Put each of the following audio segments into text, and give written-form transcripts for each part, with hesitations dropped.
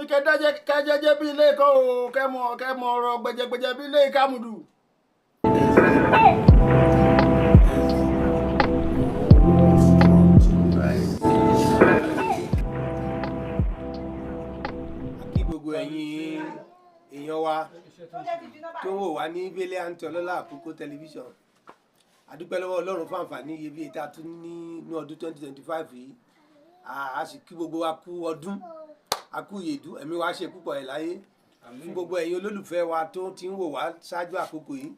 Mi kẹ jẹ́jẹ́ bí ilé ikọ́ o, kẹ mọ ọ̀rọ̀ gbẹjẹgbẹjẹ bí ilé ìkàmùdù. Kí gbogbo ẹ̀yin èèyàn wa tó ń wò wá ní Valiant Ọlọ́lá Àkókò Tẹlifíṣàn, a dúpẹ́ lọ́wọ́ Ọlọ́run fún àǹfààní iyebíye tá a tún ní ní ọdún 2025 yìí. A sì kí gbogbo wa kú ọdún, a kú ìyèdú, ẹ̀mí wa ṣe púpọ̀ ẹ̀ láyé. Fún gbogbo ẹ̀yin olólùfẹ́ wa tó ti ń wò wá ṣáájú àkókò yìí,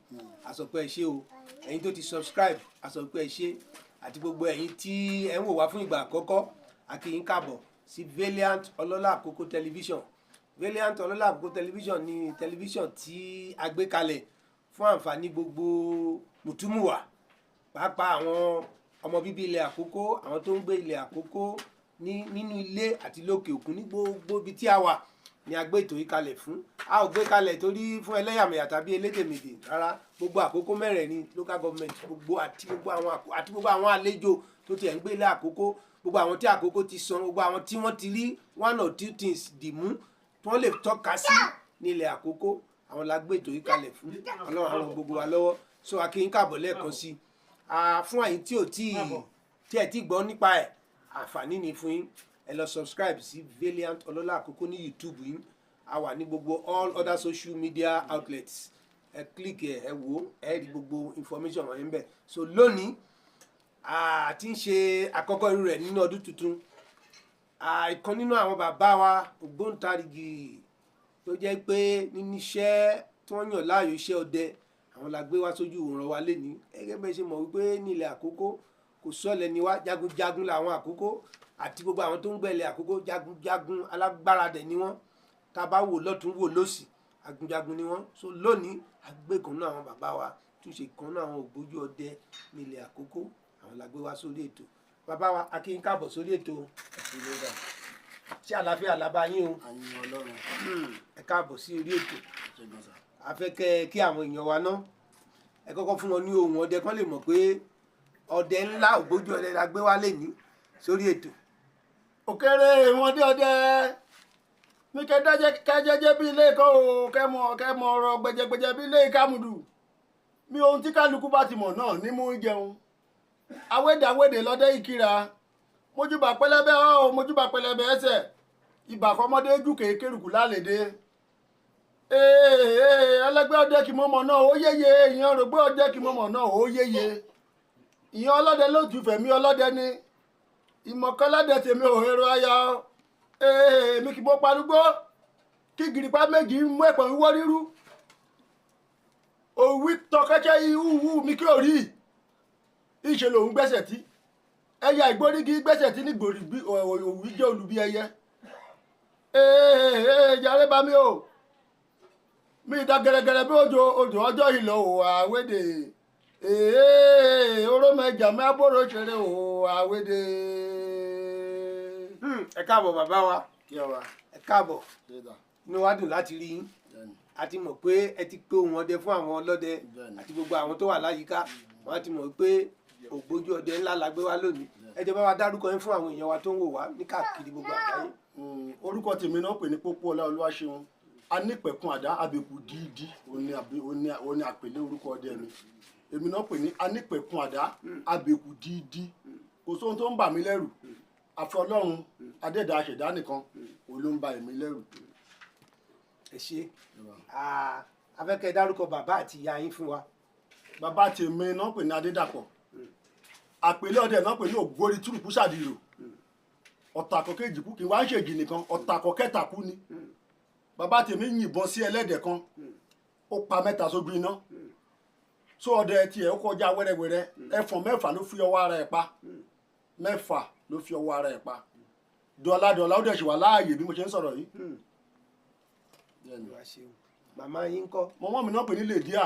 a sọ pé ẹ ṣé o. Ẹ̀yin tó ti subscribe, a sọ pé ẹ ṣé, àti gbogbo ẹ̀yin tí ẹ ń wò wá fún ìgbà àkọ́kọ́, a kí yín káàbọ̀ sí Valiant Ọlọ́lá Àkókò Tẹlifíṣàn. Valiant Ọlọ́lá Àkókò Tẹlifíṣàn ní tẹlifíṣàn tí a gbé kalẹ̀ fún àǹfààní gbogbo mùtúmùwà, pàápàá àwọn ọmọ bíbí ilẹ̀ Àkókò, àwọn tó ń gbé ilẹ̀ Àkókò ní nínú ilé àti lókè òkun, ní gbogbo ibi tí a wà ni a gbé ètò yìí kalẹ̀ fún. A ò gbé kalẹ̀ torí fún ẹlẹ́yàmẹ̀yà tàbí elédèmèdè rárá. Gbogbo Àkókò mẹ́rẹ̀ẹ̀rin local government, gbogbo àti gbogbo àwọn àti gbogbo àwọn àlejò tó tiẹ̀ ń gbé ilé Àkókò, gbogbo àwọn tí Àkókò ti san, gbogbo àwọn tí wọ́n ti rí one or two things dì mú tí wọ́n lè tọ́ka sí ní ilẹ̀ Àkókò, àwọn la gbé ètò yìí kalẹ̀ fún. Ọlọ́run á ràn gbogbo wa lọ́wọ́. So a kí yín káàbọ̀ lẹ́ẹ̀kan sí i. Fún àyín tí ò tí tí ẹ ti gbọ́ nípa ẹ̀, àǹfààní ni fún yín. Ẹ lọ subscribe sí Valiant Ọlọ́lá Àkókò ní YouTube yín. A wà ní gbogbo all other social media outlets. Ẹ click, ẹ wò, ẹ rí gbogbo information wọ̀nyí ń bẹ̀. So lónìí, a ti ń ṣe àkọ́kọ́ irú rẹ̀ nínú ọdún tuntun. Ìkan nínú àwọn bàbá wa ògbóǹtarìgì tó jẹ́ pé nínú iṣẹ́ tí wọ́n yàn láàyò, iṣẹ́ ọdẹ, àwọn la gbé wá sójú ìwòran wa lénìí. Gẹ́gẹ́ bẹ́ẹ̀ ṣe mọ̀ wípé ní ilẹ̀ Àkókò, kò sọ́lẹ̀ ni wá, jagunjagun làwọn Àkókò àti gbogbo àwọn tó ń gbẹ̀lẹ̀ Àkókò. Jagunjagun alágbára dẹ̀ ni wọ́n. Tá a bá wò lọ́tún wò lọ́sì, jagunjagun ni wọ́n. So lónìí, a gbé kan náà àwọn bàbá wa tún ṣe kan náà, àwọn ògbójú ọdẹ ní ilẹ̀ Àkókò, àwọn la gbé wá sórí ètò. Bàbá wa, a kí yín káàbọ̀ sórí ètò. Ṣé àlàáfíà la bá yín o? Àyìn Ọlọ́run. Ẹ káàbọ̀ sí orí ètò. Ṣe gan sa. A fẹ́ kẹ́ kí àwọn èèyàn wa náà, ẹ kọ́kọ́ fún wọn ní ohùn ọdẹ kán lè mọ̀ pé ọdẹ ńlá, ògbójú ọdẹ la gbé wá lénìí sórí ètò. Òkèrè wọn dé ọdẹ mi kẹ jẹ́jẹ́ bí ilé ikọ́ o, kẹ mọ ọ̀rọ̀ gbẹjẹgbẹjẹ bí ilé ìkàmùdù. Mi ohun tí kálukú bá ti mọ̀ náà ní mú jẹun. Awédàwédè lọ́dẹ ìkìrà, mójúbà pẹlẹbẹ ọ, mójúbà pẹlẹbẹ ẹsẹ̀, ìbà kọmọdé jù kékerùkù lálẹ́dẹ́. Ee, ẹlẹgbẹ́ ọdẹ kì mọ́mọ́ náà ó yéye, ìyẹn rògbé ọdẹ kì mọ́mọ́ náà ó yéye, ìyẹn ọlọ́dẹ ló tù fẹ̀mí ọlọ́dẹ ni ìmọ̀kọ́lọ́dẹ tèmi ò hero aya. Ee, mi kì í mọ́ parúgbó kí gìrìpá méjì mú ẹ̀pọ̀n wíwọ́ rírú òwí tọkẹ́kẹ́ ihu mi kí ò rí ìṣe lòun gbẹ́sẹ̀ tí ẹyà ìgbórígi gbẹ́sẹ̀ tí ní gbòrí òwí jẹ́ olùbí ẹyẹ. Ee, jàre bá mi o, mi da gẹrẹgẹrẹ bí òjò òjò ọjọ́ ìlọ ò àwédè. Ee, oró mẹjà mi abóró ṣeré ò àwédè. Ẹ káàbọ̀, bàbá wa. Kí ọ wa. Ẹ káàbọ̀. Ṣe dà. Inú wa dùn láti rí yín. A ti mọ̀ pé ẹ ti pé ohùn ọdẹ fún àwọn ọlọ́dẹ àti gbogbo àwọn tó wà láyìíká. Wọ́n á ti mọ̀ pé ògbójú ọdẹ ńlá la gbé wá lónìí. Ẹ jẹ́ bá wa dárúkọ yín fún àwọn èèyàn wa tó ń wò wá ní káàkiri gbogbo àgbáyé. Orúkọ tèmi náà pè ní Pópóọlá Olúwaṣeun Anípẹ̀kun Àdá Àbẹ̀kù Dídí. Òní àpèlé orúkọ ọdẹ mi. Èmi náà pè ní Anípẹ̀kun Àdá Àbẹ̀kù Dídí. Kò sóhun tó ń bà mí lẹ́rù àfi Ọlọ́run adẹ́dàá àṣẹ̀dá nìkan, òun ló ń bà èmi lẹ́rù. Ẹ ṣe. A fẹ́ kẹ́ ẹ dárúkọ bàbá àti ìyá yín fún wa. Bàbá tèmi náà pè ní Adédàpọ̀. Àpèlé ọdẹ náà pè ní Ògbórí Túrùkú Sàdìrò Ọ̀tàkọ̀ kejì kú, kí n wá ń ṣèjì nìkan, ọ̀tàkọ̀ kẹta kú ni. Bàbá tèmi yìnbọn sí ẹlẹ́dẹ̀ kan, ó pa mẹ́ta sójú iná. So ọdẹ tiẹ̀ ó kọjá wẹ́rẹ́wẹ́rẹ́. Ẹfọ̀n mẹ́fà ló fi ọwọ́ ara ẹ̀ pa, mẹ́fà ló fi ọwọ́ ara ẹ̀ pa. Dọ́là dọ́là, ó dẹ̀ ṣì wà láàyè bí mo ṣe ń sọ̀rọ̀ yìí. Bẹ́ẹ̀ni. Olúwa ṣeun. Màmá yín ńkọ́? Mọ̀mọ́ mi náà pè ní Lèdíà,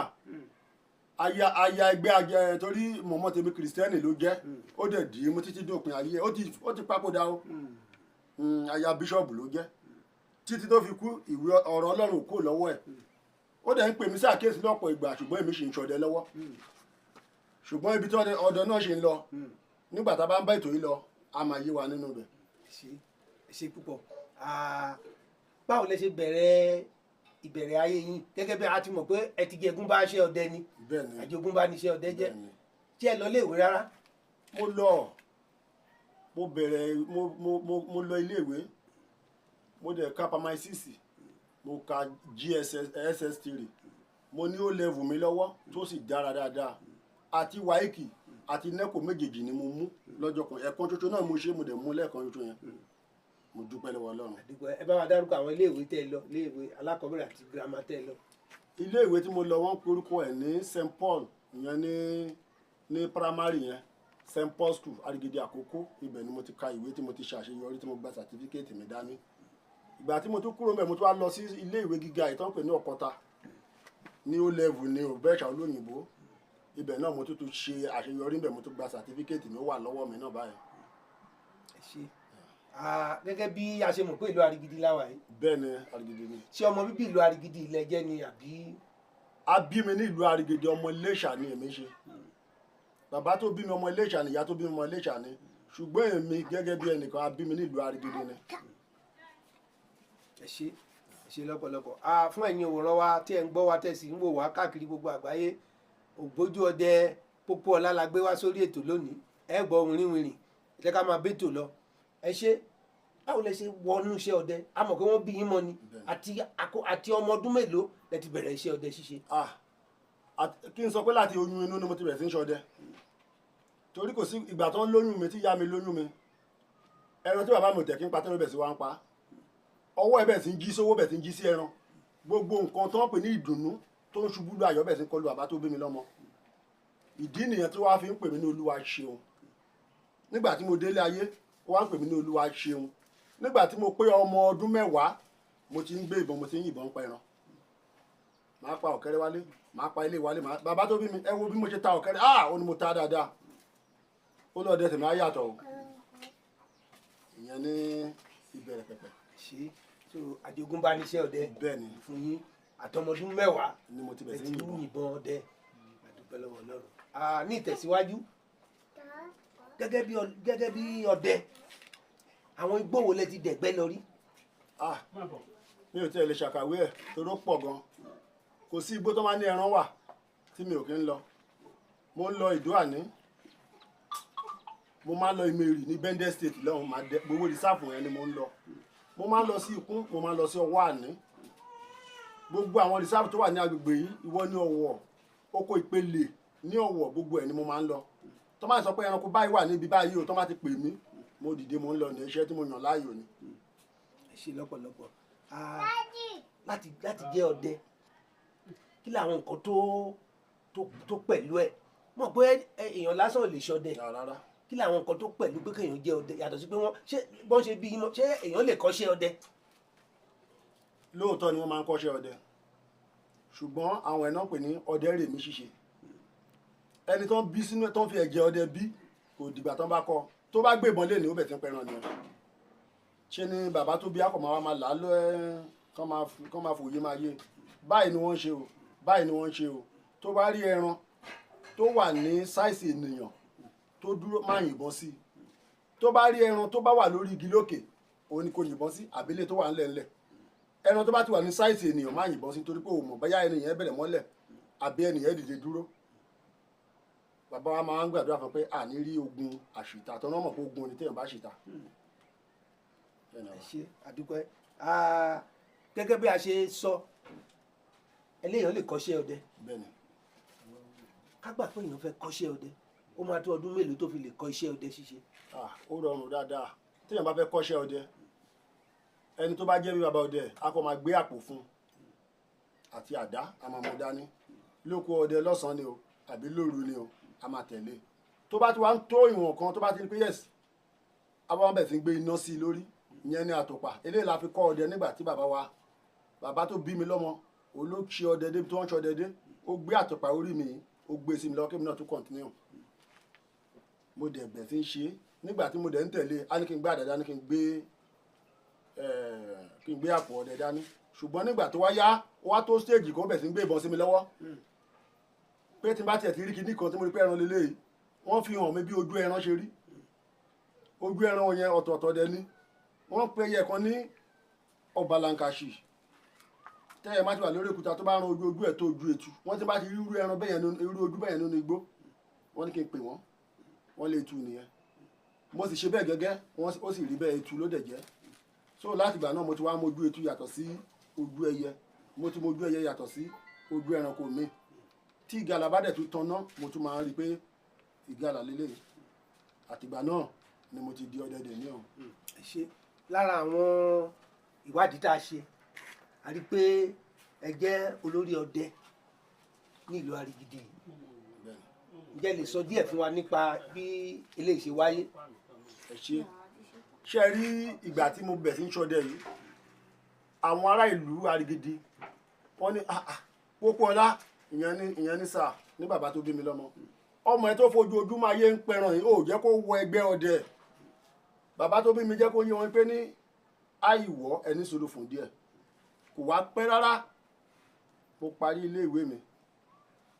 aya ẹgbẹ́ ajẹ, torí mọ̀mọ́ tèmi Kìrìsìtẹ́nì ló jẹ́. Ó dẹ̀ dì í mú títí dópin ayé. Ó ti papòdà o. Aya bíṣọ̀bù ló jẹ́ títí tó fi kú. Ìwé ọ̀rọ̀ Ọlọ́run kò lọ́wọ́ ẹ̀. Ó dẹ̀ ń pè mí sí àkíyèsí lọ́pọ̀ ìgbà, ṣùgbọ́n èmi ṣì ń ṣọdẹ lọ́wọ́. Ṣùgbọ́n ibi tí ọdẹ náà ṣe ń lọ, nígbà tá a bá ń bá ètò yìí lọ, a máa yé wa nínú ibẹ̀. Ẹ ṣé, ẹ ṣé púpọ̀. Báwo lẹ ṣe bẹ̀rẹ̀ ìbẹ̀rẹ̀ ayé yín? Gẹ́gẹ́ bí a ti mọ̀ pé ẹ ti jẹgún bá ṣe ọdẹ ni, Bẹ́ẹ̀ ni. àjogúnbá ni iṣẹ́ ọdẹ jẹ́. Bẹ́ẹ̀ ni. Ṣé ẹ lọ léèwé rárá? Mo lọ, mo bẹ̀rẹ̀, mo lọ iléèwé. Mo dẹ̀ ka primary six, mo ka GSS SS3, mo ní O level mi lọ́wọ́ tó sì dára dáadáa, àti WAEC àti NECO méjèèjì ni mo mú lọ́jọ́ kan. Ẹ̀kan ṣoṣo náà mo ṣe, mo dẹ̀ mú lẹ́ẹ̀kan ṣoṣo yẹn. Mo dúpẹ́ lọ́wọ́ Ọlọ́run. Àdúgbò, ẹ bá wa dárúkọ àwọn iléèwé tẹ́ ẹ lọ, iléèwé alákọ̀ọ́bẹ̀rẹ̀ àti girama tẹ́ ẹ lọ. Iléèwé tí mo lọ, wọ́n pe orúkọ ẹ̀ ní St Paul, ìyẹn ní primary yẹn, St Paul School, Arigidi Àkókó. Ibẹ̀ ni mo ti ka ìwé tí mo ti ṣàṣeyọrí, tí mo gba certificate mi dání. Ìgbà tí mo tún kúrò ńbẹ̀, mo tún wá lọ sí iléèwé gíga ìtàn pè ní Ọ̀kọ́ta, ní O level ní òbẹ́ẹ̀ṣà olóyìnbó. Ibẹ̀ náà mo tún tún ṣe àṣeyọrí ńbẹ̀, mo tún gba certificate mi, ó wà lọ́wọ́ mi náà báyìí. Ẹ ṣe. Gẹ́gẹ́ bí a ṣe mọ̀ pé ìlú Arigidi la wà yìí. Bẹ́ẹ̀ ni, Arigidi ni. Ṣé ọmọ bíbí ìlú Arigidi ilẹ̀ jẹ́ ni àbí? A bí mi ní ìlú Arigidi, ọmọ Iléṣà ni èmi ṣe. Bàbá tó bí mi, ọmọ Iléṣà ni. Ìyá tó bí mi, ọmọ Iléṣà ni. Ṣùgbọ́n èmi gẹ́gẹ́ bí ẹnìkan, a bí mi ní ìlú Arigidi ni. Ẹ ṣe, ẹ ṣe lọ́pọ̀lọpọ̀. Fún ẹ̀yin òwòrán wa tí ẹ̀ ń gbọ́ wa, tẹ̀ sí ń wò wá káàkiri gbogbo àgbáyé, Ògbójú Ọdẹ Pópóọlá la gbé wá sórí ètò lónìí. Ẹ gbọ́ wìrìwìrì, ẹ jẹ́ ká máa bẹ́tò lọ. Ẹ ṣe. Báwo lẹ ṣe wọnú iṣẹ́ ọdẹ? A mọ̀ pé wọ́n bí yín mọ́ ni. Àti ọmọ ọdún mélòó lẹ ti bẹ̀rẹ̀ iṣẹ́ ọdẹ ṣíṣe? Ah, kí n sọ pé láti oyún inú ni mo ti bẹ̀rẹ̀ sí ń ṣọdẹ, torí kò sí ìgbà tó ń lóyún mi, tí ìyá mi lóyún mi, ẹran tí bàbá mi ò tẹ̀ kí n pa tẹ́lẹ̀ bẹ̀ sí wa ń pa. Ọwọ́ ẹ̀ bẹ̀ sí ń jí sówó, bẹ̀ sí ń jí sí ẹran. Gbogbo nǹkan tó ń pè ní ìdùnnú tó ń ṣubú lu ayọ̀ bẹ̀ sí ń kọlu bàbá tó bí mi lọ́mọ. Ìdí nìyẹn tí wàá fi ń pè mí ní Olúwa ṣeun. Nígbà tí mo délé ayé, ó wá ń pè mí ní Olúwa ṣeun. Nígbà tí mo pé ọmọ ọdún 10, mo ti ń gbé ìbọn, mo ti ń yìnbọn pa ẹran. Màá pa ọ̀kẹ́rẹ́ wálé, màá pa ilé wálé. Màá bàbá tó bí mi, ẹ wo bí mo ṣe ta ọ̀kẹ́rẹ́. Ah, ó ní mo ta dáadáa. Ó lọ́ọ́ dẹ tèmi á yàtọ̀ o. Ìyẹn ní ìbẹ̀rẹ̀ pẹ̀pẹ̀. Ṣe so àjogúnbá níṣẹ́ ọdẹ Bẹ́ẹ̀ ni. fún yín? Àtọmọdún 10 ni mo ti ẹ bẹ̀rẹ̀ sí ti ń yìnbọn. Yìnbọn ọdẹ. Àdúpẹ́ lọ́wọ́ Ọlọ́run. Ní ìtẹ̀síwájú, gẹ́gẹ́ bí ọdẹ, àwọn igbó wo lẹ ti dẹ̀gbẹ́ lọ rí? Ah, mi ò tiẹ̀ lè ṣàkàwé ẹ̀ torí ó pọ̀ gan. Kò sí igbó tó máa ní ẹran wà tí mi ò kí ń lọ. Mo ń lọ Ìdó-Àní, mo máa ń lọ Ìmẹ̀rì ní Bendel State lọ́hùn, máa dẹ gbogbo reserve yẹn ni mo ń lọ. Mo máa ń lọ sí Ìkún, mo máa ń lọ sí Ọwọ́ Àní, gbogbo àwọn reserve tó wà ní agbègbè yìí, ìwọ ní Ọ̀wọ̀, oko Ìpele ní Ọ̀wọ̀, gbogbo ẹ̀ ni mo máa ń lọ. Tó máa sọ pé ẹranko báyìí wà níbi báyìí o, tó máa ti pè mí, mo dìde, mo ń lọ ní. Iṣẹ́ tí mo yàn láàyò ni. Ẹ ṣe lọ́pọ̀lọpọ̀. Láti jẹ́ ọdẹ, kí làwọn nǹkan tó pẹ̀lú ẹ̀? Mọ̀ pé èèyàn lásán ò lè ṣọdẹ. Rárá. Kí làwọn nǹkan tó pẹ̀lú pé kéèyàn jẹ́ ọdẹ, yàtọ̀ sí pé wọ́n ṣé bọ́n ṣe bí iná, ṣé èèyàn lè kọ́ṣẹ́ ọdẹ? Lóòótọ́ ni wọ́n máa ń kọ́ṣẹ́ ọdẹ, ṣùgbọ́n àwọn ẹ̀ náà pè ní ọdẹ rèmí ṣíṣe. Ẹni tó ń bí sínú, tó ń fi ẹ̀jẹ̀ ọdẹ bí, kò dìgbà tó ń bá kọ́. Tó bá gbé ìbọn lé ní, ó bẹ̀ tí ń pẹran nìyẹn. Ṣé ni bàbá tó bí akọ̀ máa wá máa là á lọ ẹ́, kán máa fòye máa yé, báyìí ni wọ́n ń ṣe o, báyìí ni wọ́n ń ṣe o. Tó bá rí ẹran tó wà ní size ènìyàn tó dúró, máa yìnbọn sí i. Tó bá rí ẹran tó bá wà lórí igi lókè, òun ni kò yìnbọn sí, àbílẹ̀ tó wà ńlẹ̀ ńlẹ̀. Ẹran tó bá ti wà ní size ènìyàn, máa yìnbọn sí, torí pé òun mọ̀ bóyá ẹnìyẹn bẹ̀rẹ̀ mọ́lẹ̀ àbí ẹnìyẹn dìde dúró. Bàbá wa máa ń gbàdúrà fún pé àní rí ogun àṣìta tó náà mọ̀ pé ogun ni téèyàn bá ṣìta. Ẹ ṣe, àdúpẹ́. Gẹ́gẹ́ bí a ṣe sọ, eléyàn lè kọ́ṣẹ́ ọdẹ. Bẹ́ẹ̀ni. Ká gbà pé èèyàn fẹ́ kọ́ṣẹ́ ọdẹ, ó máa tó ọdún mélòó tó fi lè kọ́ iṣẹ́ ọdẹ ṣíṣe? Ah, ó rọrùn dáadáa. Téèyàn bá fẹ́ kọ́ṣẹ́ ọdẹ, ẹni tó bá jẹ́ bí bàbá ọdẹ, a kò máa gbé àpò fún un àti àdá, a máa mú dání lóko ọdẹ lọ́sàn-án ni o àbí lóru ni o, a máa tẹ̀lé. Tó bá ti wá ń tó ìwọ̀n kan, tó bá ti ní pé yes, a bá wọn bẹ̀ sí ń gbé iná sí i lórí. Ìyẹn ní àtòpà. Eléyìí la fi kọ́ ọdẹ nígbà tí bàbá wa, bàbá tó bí mi lọ́mọ, olóṣì ọdẹ débi tó ń ṣọdẹ dé, ó gbé àtòpà orí mi, ó gbé sí mi lọ́wọ́ kí mi náà tún continue. Mo dẹ̀ bẹ̀ sí ń ṣe é. Nígbà tí mo dẹ̀ ń tẹ̀lé, á ní kí n gbé àdá dání, kí n gbé àpò ọdẹ dání. Ṣùgbọ́n nígbà tó wá yá, ó wá tó stage kan, ó bẹ̀ sí ń gbé ìbọn sí mi lọ́wọ́, pé tí n bá tiẹ̀ ti rí kinní kan tí mo rí pé ẹran lélẹ́yìí, wọ́n fi hàn mí bí ojú ẹran ṣe rí. Ojú ẹran yẹn ọ̀tọ̀ọ̀tọ̀ dẹ ni. Wọ́n pe ẹyẹ kan ní Ọba Lankaṣi tẹ́yẹ má ti wà lórí òkúta tó bá ran ojú ojú ẹ̀ tó ojú etu, wọ́n ti bá ti rí irú ẹran bẹ́yẹn irú ojú bẹ́yẹn nínú igbó, wọ́n ní kí n pè wọ́n, wọ́n lè tu nìyẹn. Mo sì ṣe bẹ́ẹ̀ gẹ́gẹ́, wọ́n ó sì rí bẹ́ẹ̀, etu ló dẹ̀ jẹ́. So láti ìgbà náà mo ti wá mojú etu yàtọ̀ sí ojú ẹyẹ, mo ti mojú ẹyẹ yàtọ̀ sí ojú ẹranko mi. Tí ìgalà bá dẹ̀ tún tanná, mo tún máa ń rí i pé ìgalà lélẹ̀. Àtìgbà náà ni mo ti di ọdẹ dè ní ọ̀hún. Ẹ ṣe. Lára àwọn ìwádìí tá a ṣe, a rí i pé ẹ jẹ́ olórí ọdẹ ní ìlú Arigidi. Ǹjẹ́ lè sọ díẹ̀ fún wa nípa bí eléyìí ṣe wáyé? Ẹ ṣe. Ṣe rí ìgbà tí mo bẹ̀ sí ń ṣọdẹ yìí, àwọn ará ìlú Arigidi wọ́n ní Pópóọlá, ìyẹn ní sáà ní bàbá tó bí mi lọ́mọ, ọmọ ẹ tó fojú ojúmọ́ ayé ń pẹran yìí, ó jẹ́ kó wọ ẹgbẹ́ ọdẹ. Bàbá tó bí mi jẹ́ kó yé wọn pé ní àìwọ́ ẹni sọ̀rọ̀ fún díẹ̀, kò wá pẹ́ rárá. Mo parí ilé ìwé mi,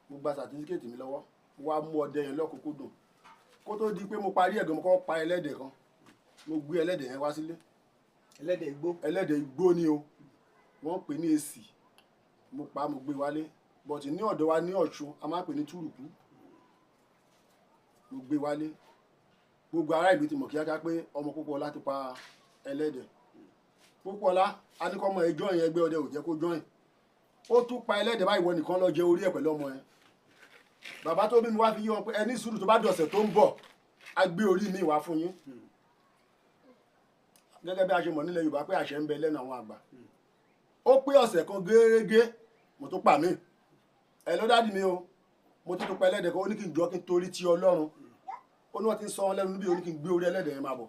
mo gba sàtífíkẹ́tì mi lọ́wọ́, mo wá mú ọdẹ yẹn lọ́kùnkúndùn. Kó tó di pé mo parí ẹ̀gàn, mo kọ́ pa ẹlẹ́dẹ̀ kan, mo gbé ẹlẹ́dẹ̀ yẹn wá sílé. Ẹlẹ́dẹ̀ igbó? Ẹlẹ́dẹ̀ igbó ni o, wọ́n pè ní èsì. Mo pa, mo gbé wálé, bọ̀tì ní ọ̀dọ̀ wa ní Ọ̀ṣun a máa ń pè ní túrùkú. Mo gbé wálé, gbogbo ará ìlú ti mọ̀ kíákíá pé ọmọ Pópóọlá ti pa ẹlẹ́dẹ̀. Pópóọlá a ní kọ́ ọmọ ẹ jọyìn ẹgbẹ́ ọdẹ, ò jẹ́ kó jọyìn. Ó tún pa ẹlẹ́dẹ̀ báyìí, wọ nìkan lọ jẹ orí ẹ̀ pẹ̀lú ọmọ ẹ. Bàbá tó bí mi wá fi yé wọn pé ẹni sùúrù, tó bá dọ̀sẹ̀ tó ń bọ̀, á gbé orí mi wá fún yín. Gẹ́gẹ́ bí a ṣe mọ̀ nílẹ̀ Yorùbá pé àṣẹ ń bẹ lẹ́nu àwọn àgbà. Ó pé ọ̀sẹ̀ kan gẹ́rẹ́gẹ́, mo tún pa mí. Ẹ ló dádì mi o, mo tún tún pa ẹlẹ́dẹ̀ kan. Ó ní kí n jọ kí n torí ti Ọlọ́run, ó ní wọ́n ti ń sọ wọn lẹ́nu níbi, ó ní kí n gbé orí ẹlẹ́dẹ̀ yẹn máa bọ̀.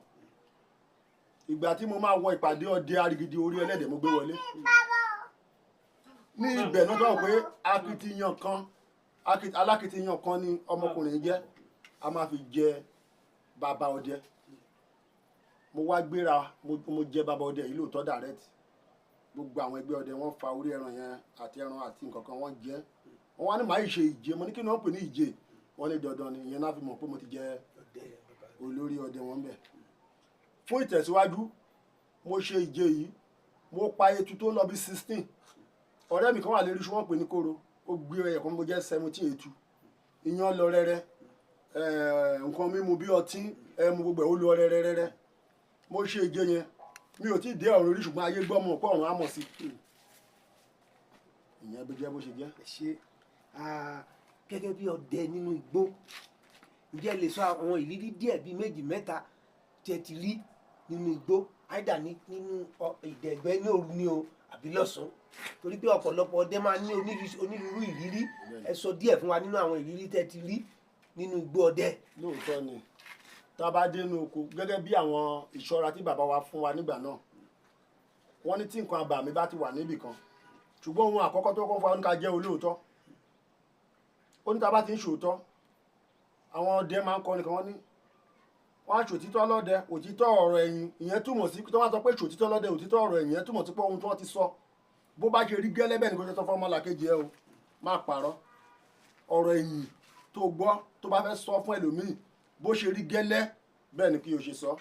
Ìgbà tí mo máa wọ ìpàdé ọdẹ Arigidi, orí ẹlẹ́dẹ̀ mo gbé wọlé. Ní ibẹ̀ náà tó wà pé akitiyan kan, alákitiyan kan ni ọmọkùnrin jẹ́, a máa fi jẹ bàbá ọdẹ. Mo wá gbéra, mo jẹ bàbá ọdẹ yìí lóòótọ́ direct. Gbogbo àwọn ẹgbẹ́ ọdẹ wọ́n fa orí ẹran yẹn àti ẹran àti nǹkan kan wọ́n jẹ. Wọ́n wá ní màá ṣe ìje, mo ní kí ni wọ́n pè ní ìje, wọ́n ní dandan ni. Ìyẹn náà fi mọ̀ pé mo ti jẹ olórí ọdẹ wọn bẹ̀. Fún ìtẹ̀síwájú, mo ṣe ìje yìí, mo pa etu tó lọ bí 16. Ọ̀rẹ́ mi kan wà lérí iṣu, wọ́n pè ní kóró, ó gbé ẹyẹ kan, mo jẹ́ 17 etu. Ìyẹn lọ rẹ́rẹ́, nǹkan mímu bí ọtí ẹmu gbogbo ẹ̀ ó lọ rẹ́rẹ́rẹ́rẹ́. Mo ṣe ìje yẹn, mi ò tí ì dé ọ̀run rí, ṣùgbọ́n ayé gbọ́ mọ̀ pé ọ̀run á mọ̀ sí. Ìyẹn bí jẹ́ bó ṣe jẹ́. Ẹ ṣe. Gẹ́gẹ́ bí ọdẹ nínú igbó, ǹjẹ́ lè sọ àwọn ìrírí díẹ̀ bíi méjì mẹ́ta tí ẹ ti rí nínú igbó, àìdá nínú ìdẹ̀gbẹ́ ní òru ni o àbí lọ́sàn-án? Torí pé ọ̀pọ̀lọpọ̀ ọdẹ máa ń ní onírúurú ìrírí. Ẹ sọ díẹ̀ fún wa nínú àwọn ìrírí tẹ́ ti rí nínú igbó ọdẹ. Lóòótọ́ ni, tá a bá dé inú oko, gẹ́gẹ́ bí àwọn ìṣọ́ra tí bàbá wa fún wa nígbà náà, wọ́n ní tí nǹkan abàmì bá ti wà níbì kan, ṣùgbọ́n ohun àkọ́kọ́ tó kọ́ fún wa ní ká jẹ́ olóòótọ́. Ó ní tá a bá ti ń ṣòótọ́, àwọn ọdẹ máa ń kọrin kan, wọ́n ní wọ́n á ṣòtítọ́ lọ́dẹ, òtítọ́ ọ̀rọ̀ ẹ̀yìn. Ìyẹn túmọ̀ sí tí wọ́n sọ pé ṣòtítọ́ lọ́dẹ, òtítọ́ ọ̀rọ̀ ẹ̀yìn, ìyẹn túmọ̀ sí pé ohun tí wọ́n ti sọ bó bá ṣe rí gẹ́lẹ́ bẹ́ẹ̀ ni kò ṣe sọ fún ọmọlàkejì ẹ o, má parọ́. Ọ̀rọ̀ ẹ̀yìn tó gbọ́ tó bá fẹ́ sọ fún ẹlòmíì bó ṣe rí gẹ́lẹ́ bẹ́ẹ̀ ni kí o ṣe sọ.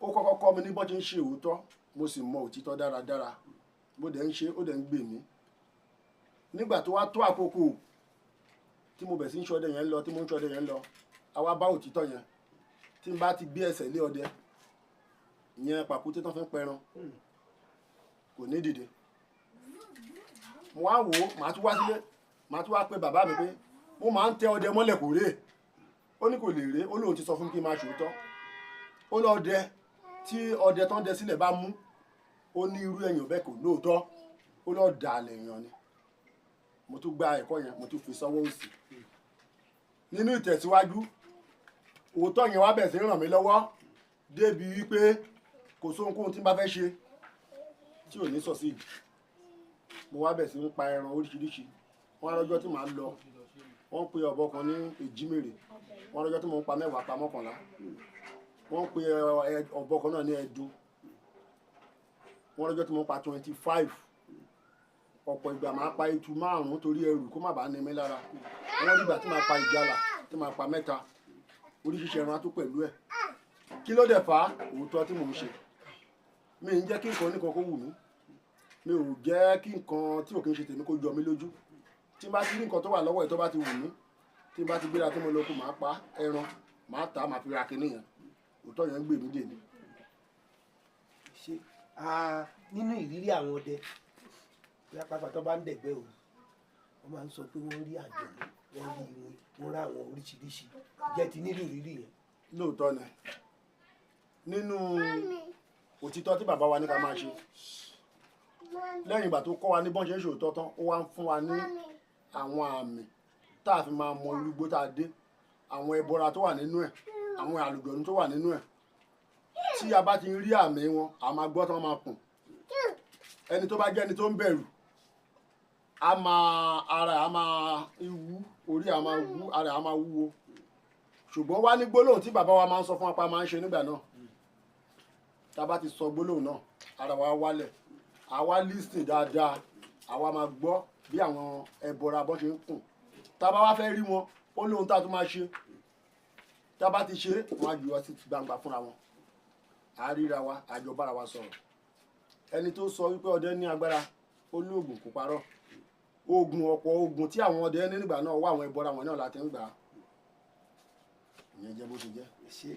Ó kọ́kọ́ kọ́ mi ní bọ́n ṣe ń ṣe òótọ́, mo sì mọ òtítọ́ dáradára. Bó dẹ̀ ń ṣe, ó dẹ̀ ń gbè mí. Nígbà tó wá tó àkókò tí mo bẹ̀ sí ń ṣọdẹ yẹn lọ, tí mo ń ṣọdẹ yẹn lọ, àwa bá òtítọ́ yẹn. Tí n bá ti gbé ẹsẹ̀ lé ọdẹ ìyẹn, pàkúté tán fi ń pẹran kò ní dìde. Mo wá wò ó, màá tún wá sílé, màá tún wá pe bàbá mi pé mo máa ń tẹ ọdẹ mọ́lẹ̀, kò rè. Ó ní kò lè rè, ó lóun ti sọ fún mi kí n máa ṣòótọ́. Ó lọ ọdẹ tí ọdẹ tán dẹ sílẹ̀ bá mú, ó ní irú ẹ̀yàn bẹ́ẹ̀ kò lóòótọ́, ó lọ dàlẹ̀ èèyàn ni. Mo tún gba ẹ̀kọ́ yẹn, mo tún fi sọ́wọ́ òsì. Nínú ìtẹ̀síwájú, òótọ́ yẹn wá bẹ̀ sí ràn mí lọ́wọ́ débi wípé kò sóhunkóhun tí n bá fẹ́ ṣe tí ò ní succeed. Mo wá bẹ̀ sí ń pa ẹran oríṣiríṣi. Wọ́n á rọ́jọ́ tí màá lọ, wọ́n ń pe ọ̀bọ kan ní èjímèrè, wọ́n á rọ́jọ́ tí mò ń pa 10 pa 11. Wọ́n ń pe ọ̀bọ kan náà ní ẹdun, wọ́n rọ́jọ́ tí mò ń pa 25. Ọ̀pọ̀ ìgbà máa pa etu 5 torí ẹrù kó má bàa ní mi lára. Wọ́n nígbà tí màá pa ìgalà, tí màá pa 3, oríṣiríṣi ẹran á tó pẹ̀lú ẹ̀. Kí ló dẹ̀ fà á? Òótọ́ tí mò ń ṣe. Mi ń jẹ́ kí nǹkan oníkan kó wù mí, mi ò jẹ́ kí nǹkan tí ò kí ń ṣe tèmi kó jọ mí lójú. Tí n bá ti rí nǹkan tó wà lọ́wọ́ ẹ̀ tó bá ti wù mí, tí n bá ti gbéra tí mo lọ kó, màá pa ẹran, màá tà á, màá fi ra kinní yẹn. Òótọ́ yẹn ń gbè mí dè ní. Ṣe nínú ìrírí àwọn ọdẹ, bóyá pápá tó bá ń dẹ̀gbẹ́ o, wọ́n máa ń sọ pé wọ́n rí àjọ̀nú, wọ́n rí iwin, wọ́n rá àwọn oríṣiríṣi. Jẹ́ ti nílò ìrírí yẹn? Lóòótọ́ ni. Nínú òtítọ́ tí bàbá wa ní ká máa ṣe, lẹ́yìn ìgbà tó kọ́ wa ní bọ́n ṣe ń ṣòótọ́ tán, ó wá ń fún wa ní àwọn àmì tá a fi máa mọ irú igbó tá a dé, àwọn ẹbọra tó wà nínú ẹ̀, àwọn àlùjọ̀nú tó wà nínú ẹ̀. Tí a bá ti rí àmì wọn, a máa gbọ́ tí wọ́n máa kùn. Ẹni tó bá jẹ́ ẹni tó ń bẹ̀rù, a máa ara a máa wú, orí a máa wú, ara a máa wúwo. Ṣùgbọ́n wá ní gbólóhùn tí bàbá wa máa ń sọ fún apá máa ń ṣe nígbà náà. Tá a bá ti sọ gbólóhùn náà, ara wa wálẹ̀, àwa lísìn dáadáa, àwa máa gbọ́ bí àwọn ẹbọra bọ́n ṣe ń kùn. Tá a bá wá fẹ́ rí wọn, ó lóhun tá a tún máa ṣe. Tá a bá ti ṣe, wọ́n á jù wá sí gbangba fúnra wọn. À ríra wa, àjọ bára wa sọ̀rọ̀. Ẹni tó sọ wípé ọdẹ ní agbára, ó lóògùn, kò parọ́. Oògùn, ọ̀pọ̀ oògùn tí àwọn ọdẹ ní nígbà náà wá, àwọn ẹbọra wọn náà láti ń gbà á. Ìyẹn jẹ́ bó ṣe jẹ́. Ṣe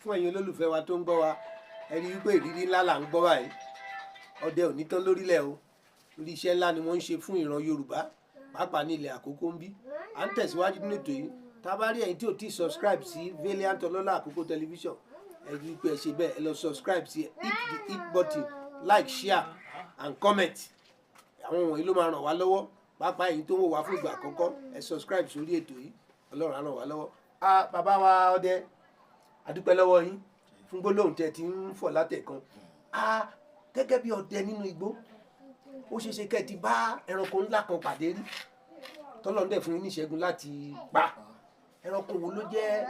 fún ẹ̀yin olólùfẹ́ wa tó ń gbọ́ wa, ẹ rí i wípé ìrírí ńlá là ń gbọ́ báyìí. Ọdẹ ò ní tán lórílẹ̀ o. Orí iṣẹ́ ńlá ni wọ́n ń ṣe fún ìran Yorùbá, pàápàá ní ilẹ̀ Àkókó ń bí. À ń tẹ̀síwájú nínú ètò yìí. Tá a bá rí ẹ̀yin tí ò tí ì subscribe sí Valiant Ọlọ́lá Àkókó Television, ẹ rí i pé ẹ ṣe bẹ́ẹ̀, ẹ lọ subscribe sí, hit the hit button, like, share and comment. Àwọn wọ̀nyí ló máa ràn wá lọ́wọ́. Pàápàá ẹ̀yin tó ń wò wá fún ìgbà àkọ́kọ́, ẹ subscribe sórí ètò yìí. Ọlọ́run á ràn wá lọ́wọ́. Ah, bàbá wa ọdẹ, a dúpẹ́ lọ́wọ́ yín fún gbólóhùn tẹ́ ti ń fọ̀ látẹ̀kan. Ah, gẹ́gẹ́ bí ọdẹ nínú igbó, ó ṣeé ṣe kẹ́ ẹ ti bá ẹranko ńlá kan pàdé rí, tọ́lọ́run dẹ̀ fún yín ní ìṣẹ́gun láti pa. Ẹranko wo ló jẹ́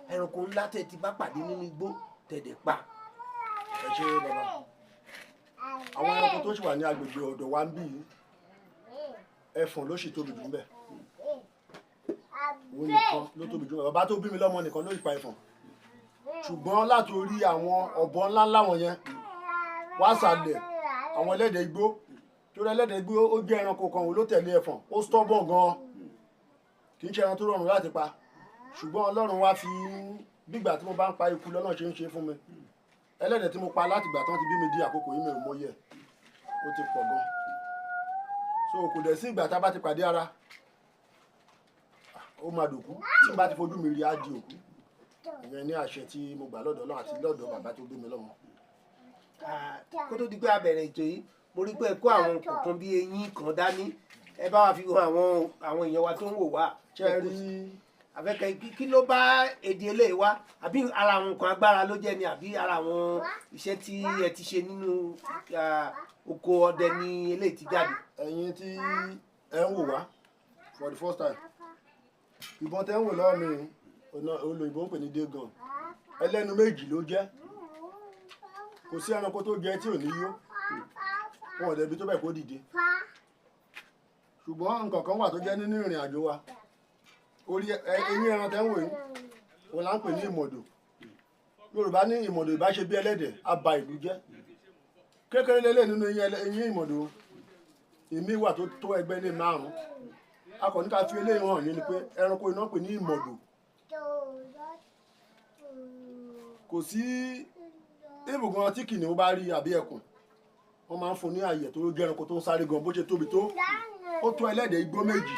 ẹranko ńlá tẹ́ ti bá pàdé nínú igbó tẹ́ dẹ̀ pa? Ẹ ṣe bàbá. Àwọn ẹranko tó sì wà ní agbègbè ọ̀dọ̀ wa ń bí yìí, ẹfọ̀n ló sì tóbi jù ń bẹ̀. Òun nìkan ló tóbi jù ń bẹ̀. Bàbá tó bí mi lọ́mọ nìkan ló pa ẹfọ̀n. Ṣùgbọ́n láti orí àwọn ọ̀bọ ńlá ńlá wọn yẹn wá sàlẹ̀, àwọn ẹlẹ́dẹ̀ igbó, torí ẹlẹ́dẹ̀ igbó ó jẹ́ ẹranko kan, òun ló tẹ̀lé ẹfọ̀n. Ó stubborn gan, kì í ṣe ẹran tó rọrùn láti pa. Ṣùgbọ́n Ọlọ́run wá fi gbígbà tí mo bá ń pa ikú lọ́nà ṣe ń ṣe fún mi. Ẹlẹ́dẹ̀ tí mo pa láti ìgbà tí wọ́n ti bí mi di àkókò yìí, mi ò mọyì ẹ̀, ó ti pọ̀ gan. So kò dẹ̀ sí ìgbà tá a bá ti pàdé ara, ó máa dòkú. Tí n bá ti fojú mi rí, á di òkú. Ìyẹn ní àṣẹ tí mo gbà lọ́dọ̀ Ọlọ́run àti lọ́dọ̀ bàbá tó bí mi lọ́mọ. Kó tó di pé a bẹ̀rẹ̀ ètò yìí, mo rí pé ẹ kó àwọn kọ̀ọ̀kan bí eyín kan dání. Ẹ bá wa fi hàn àwọn èèyàn wa tó ń wò wá. Ṣé ẹ rí? Àfẹ́kẹ́ kí ló bá èdè eléyìí wá? Àbí ara àwọn nǹkan agbára ló jẹ́ ni, àbí ara àwọn iṣẹ́ tí ẹ ti ṣe nínú oko ọdẹ ni eléyìí ti jáde? Ẹ̀yin tí ẹ ń wò wá for the first time, ìbọn tẹ́ ń wò lọ́wọ́ mi, olóyìnbó ń pè ní dane gun. Ẹlẹ́nu méjì ló jẹ́. Kò sí ẹranko tó jẹ tí ò ní yó. Wọn ò dẹ̀bi tó bẹ̀ kó dìde. Ṣùgbọ́n nǹkan kan wà tó jẹ́ nínú ìrìn àjò wa. Orí eyín ẹran tẹ́ ń wò yìí, òun là ń pè ní ìmọ̀dò. Yorùbá ní ìmọ̀dò ìbá ṣe bí ẹlẹ́dẹ̀, á ba ìlú jẹ́. Kékeré lélẹ̀ nínú eyín ìmọ̀dò. Ìmí wà tó tó ẹgbẹ́ ní 5. A kò ní ká fi eléyìí hàn yín ni pé ẹranko iná pè ní ìmọ̀dò. Kò sí ibùgàn tí kìnìún bá rí àbí ẹkùn, wọ́n máa ń fún ní àyè tó jẹ́ ẹranko tó ń sáré gan. Bó ṣe tóbi tó, ó tó ẹlẹ́dẹ̀ igbó méjì.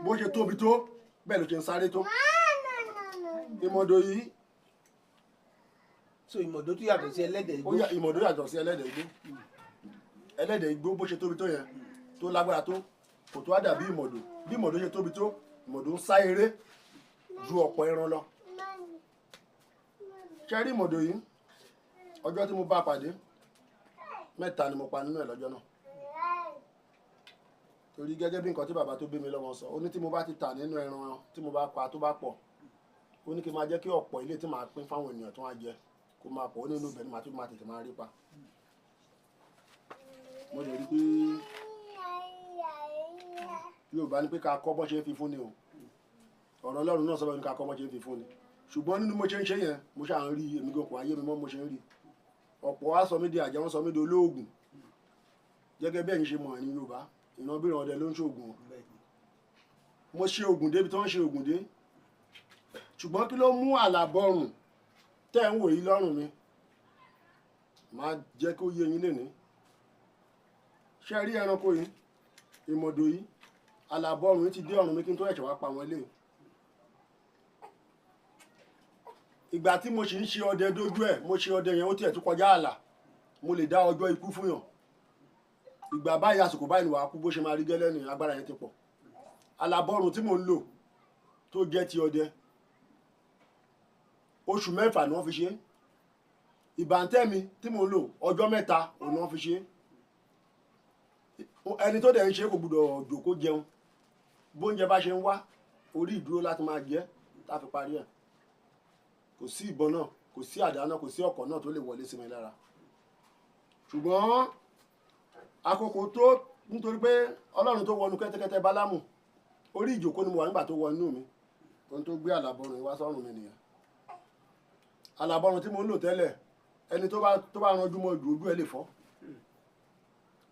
Bó ṣe tóbi tó, bẹ́ẹ̀ ló ṣe ń sáré tó. Ìmọ̀dò yìí. So ìmọ̀dò tó yàtọ̀ sí ẹlẹ́dẹ̀ igbó. Ìmọ̀dò yàtọ̀ sí ẹlẹ́dẹ̀ igbó. Ẹlẹ́dẹ̀ igbó bó ṣe tóbi tó yẹn, tó lágbára tó, kò tó á dàbí ìmọ̀dò. Bí ìmọ̀dò ṣe tóbi tó, ìmọ̀dò ń sá eré ju ọ̀pọ̀ ẹran lọ. Ṣé rí ìmọ̀dò yìí? Ọjọ́ tí mo bá pàdé, 3 ni mo pa nínú ẹ̀ lọ́jọ́ náà. Torí gẹ́gẹ́ bí nǹkan tí bàbá tó bí mi lọ́mọ sọ, ó ní tí mo bá ti tà nínú ẹran tí mo bá pa tó bá pọ̀, ó ní kí n máa jẹ́ kí ọ̀pọ̀ ilé tí màá pín fáwọn ènìyàn tó wá jẹ kó máa pọ̀. Ó ní inú ibẹ̀ ni màá tún máa tètè máa rí pa. Mo lè rí pé Yorùbá ní pé ká kọ́ bọ́ ṣe ń fi fún ni o. Ọ̀rọ̀ Ọlọ́run náà sọ bẹ́ẹ̀, ní ká kọ́ bọ́ ṣe ń fi fún ni. Ṣùgbọ́n nínú mo ṣe ń ṣe yẹn, mo ṣáà ń rí, èmi gan kò ayé mi mọ́ mo ṣe ń rí. Ọ̀pọ̀ wa sọ mí di àjẹ́, wọ́n sọ mí di olóògùn. Gẹ́gẹ́ bí ẹ̀yin ṣe mọ̀ ní Yorùbá, ìran bí ìran ọdẹ ló ń ṣoògùn. Mo ṣe oògùn débi tí wọ́n ṣe oògùn dé. Ṣùgbọ́n kí ló mú àlàbọ̀rùn tẹ́ ń wò yí lọ́rùn mi? Màá jẹ́ kó yé yín lénìí. Ṣé ẹ rí ẹranko yìí, ìmọ̀dò yìí, àlàbọ̀rùn yìí ti dé ọ̀run mi kí n tó ẹ̀ṣẹ̀ wá pa wọn lé. Ìgbà tí mo sì ń ṣe ọdẹ dójú ẹ̀, mo ṣe ọdẹ yẹn ó tiẹ̀ tún kọjá ààlà. Mo lè dá ọjọ́ ikú fún yàn. Ìgbà báyìí, àsìkò báyìí ni wàá kú, bó ṣe máa rí gẹ́lẹ́ ni agbára yẹn ti pọ̀. Àlàbọ̀rùn tí mò ń lò tó jẹ́ ti ọdẹ, oṣù 6 ni wọ́n fi ṣe é. Ìbàntẹ́ mi tí mò ń lò, ọjọ́ 3 òun ni wọ́n fi ṣe é. Ẹni tó dẹ̀ ń ṣe kò gbúdọ̀ jòkó jẹun. Bóúnjẹ bá ṣe ń wá, orí ìdúró láti máa jẹ tá a fi parí ẹ̀. Kò sí ìbọn náà, kò sí àdá náà, kò sí ọkọ̀ náà tó lè wọlé sí mi lára. Ṣùgbọ́n àkókò tó, nítorí pé Ọlọ́run tó wọnú kẹ́tẹ́kẹ́tẹ́ Bálámù, orí ìjòkó ni mo wà nígbà tó wọnú mi. Ohun tó gbé àlàbọ̀rùn wá sọ́rùn mi nìyẹn. Àlàbọ̀rùn tí mo ń lò tẹ́lẹ̀, ẹni tó bá ranjú mọ́ ju ojú ẹ lè fọ́.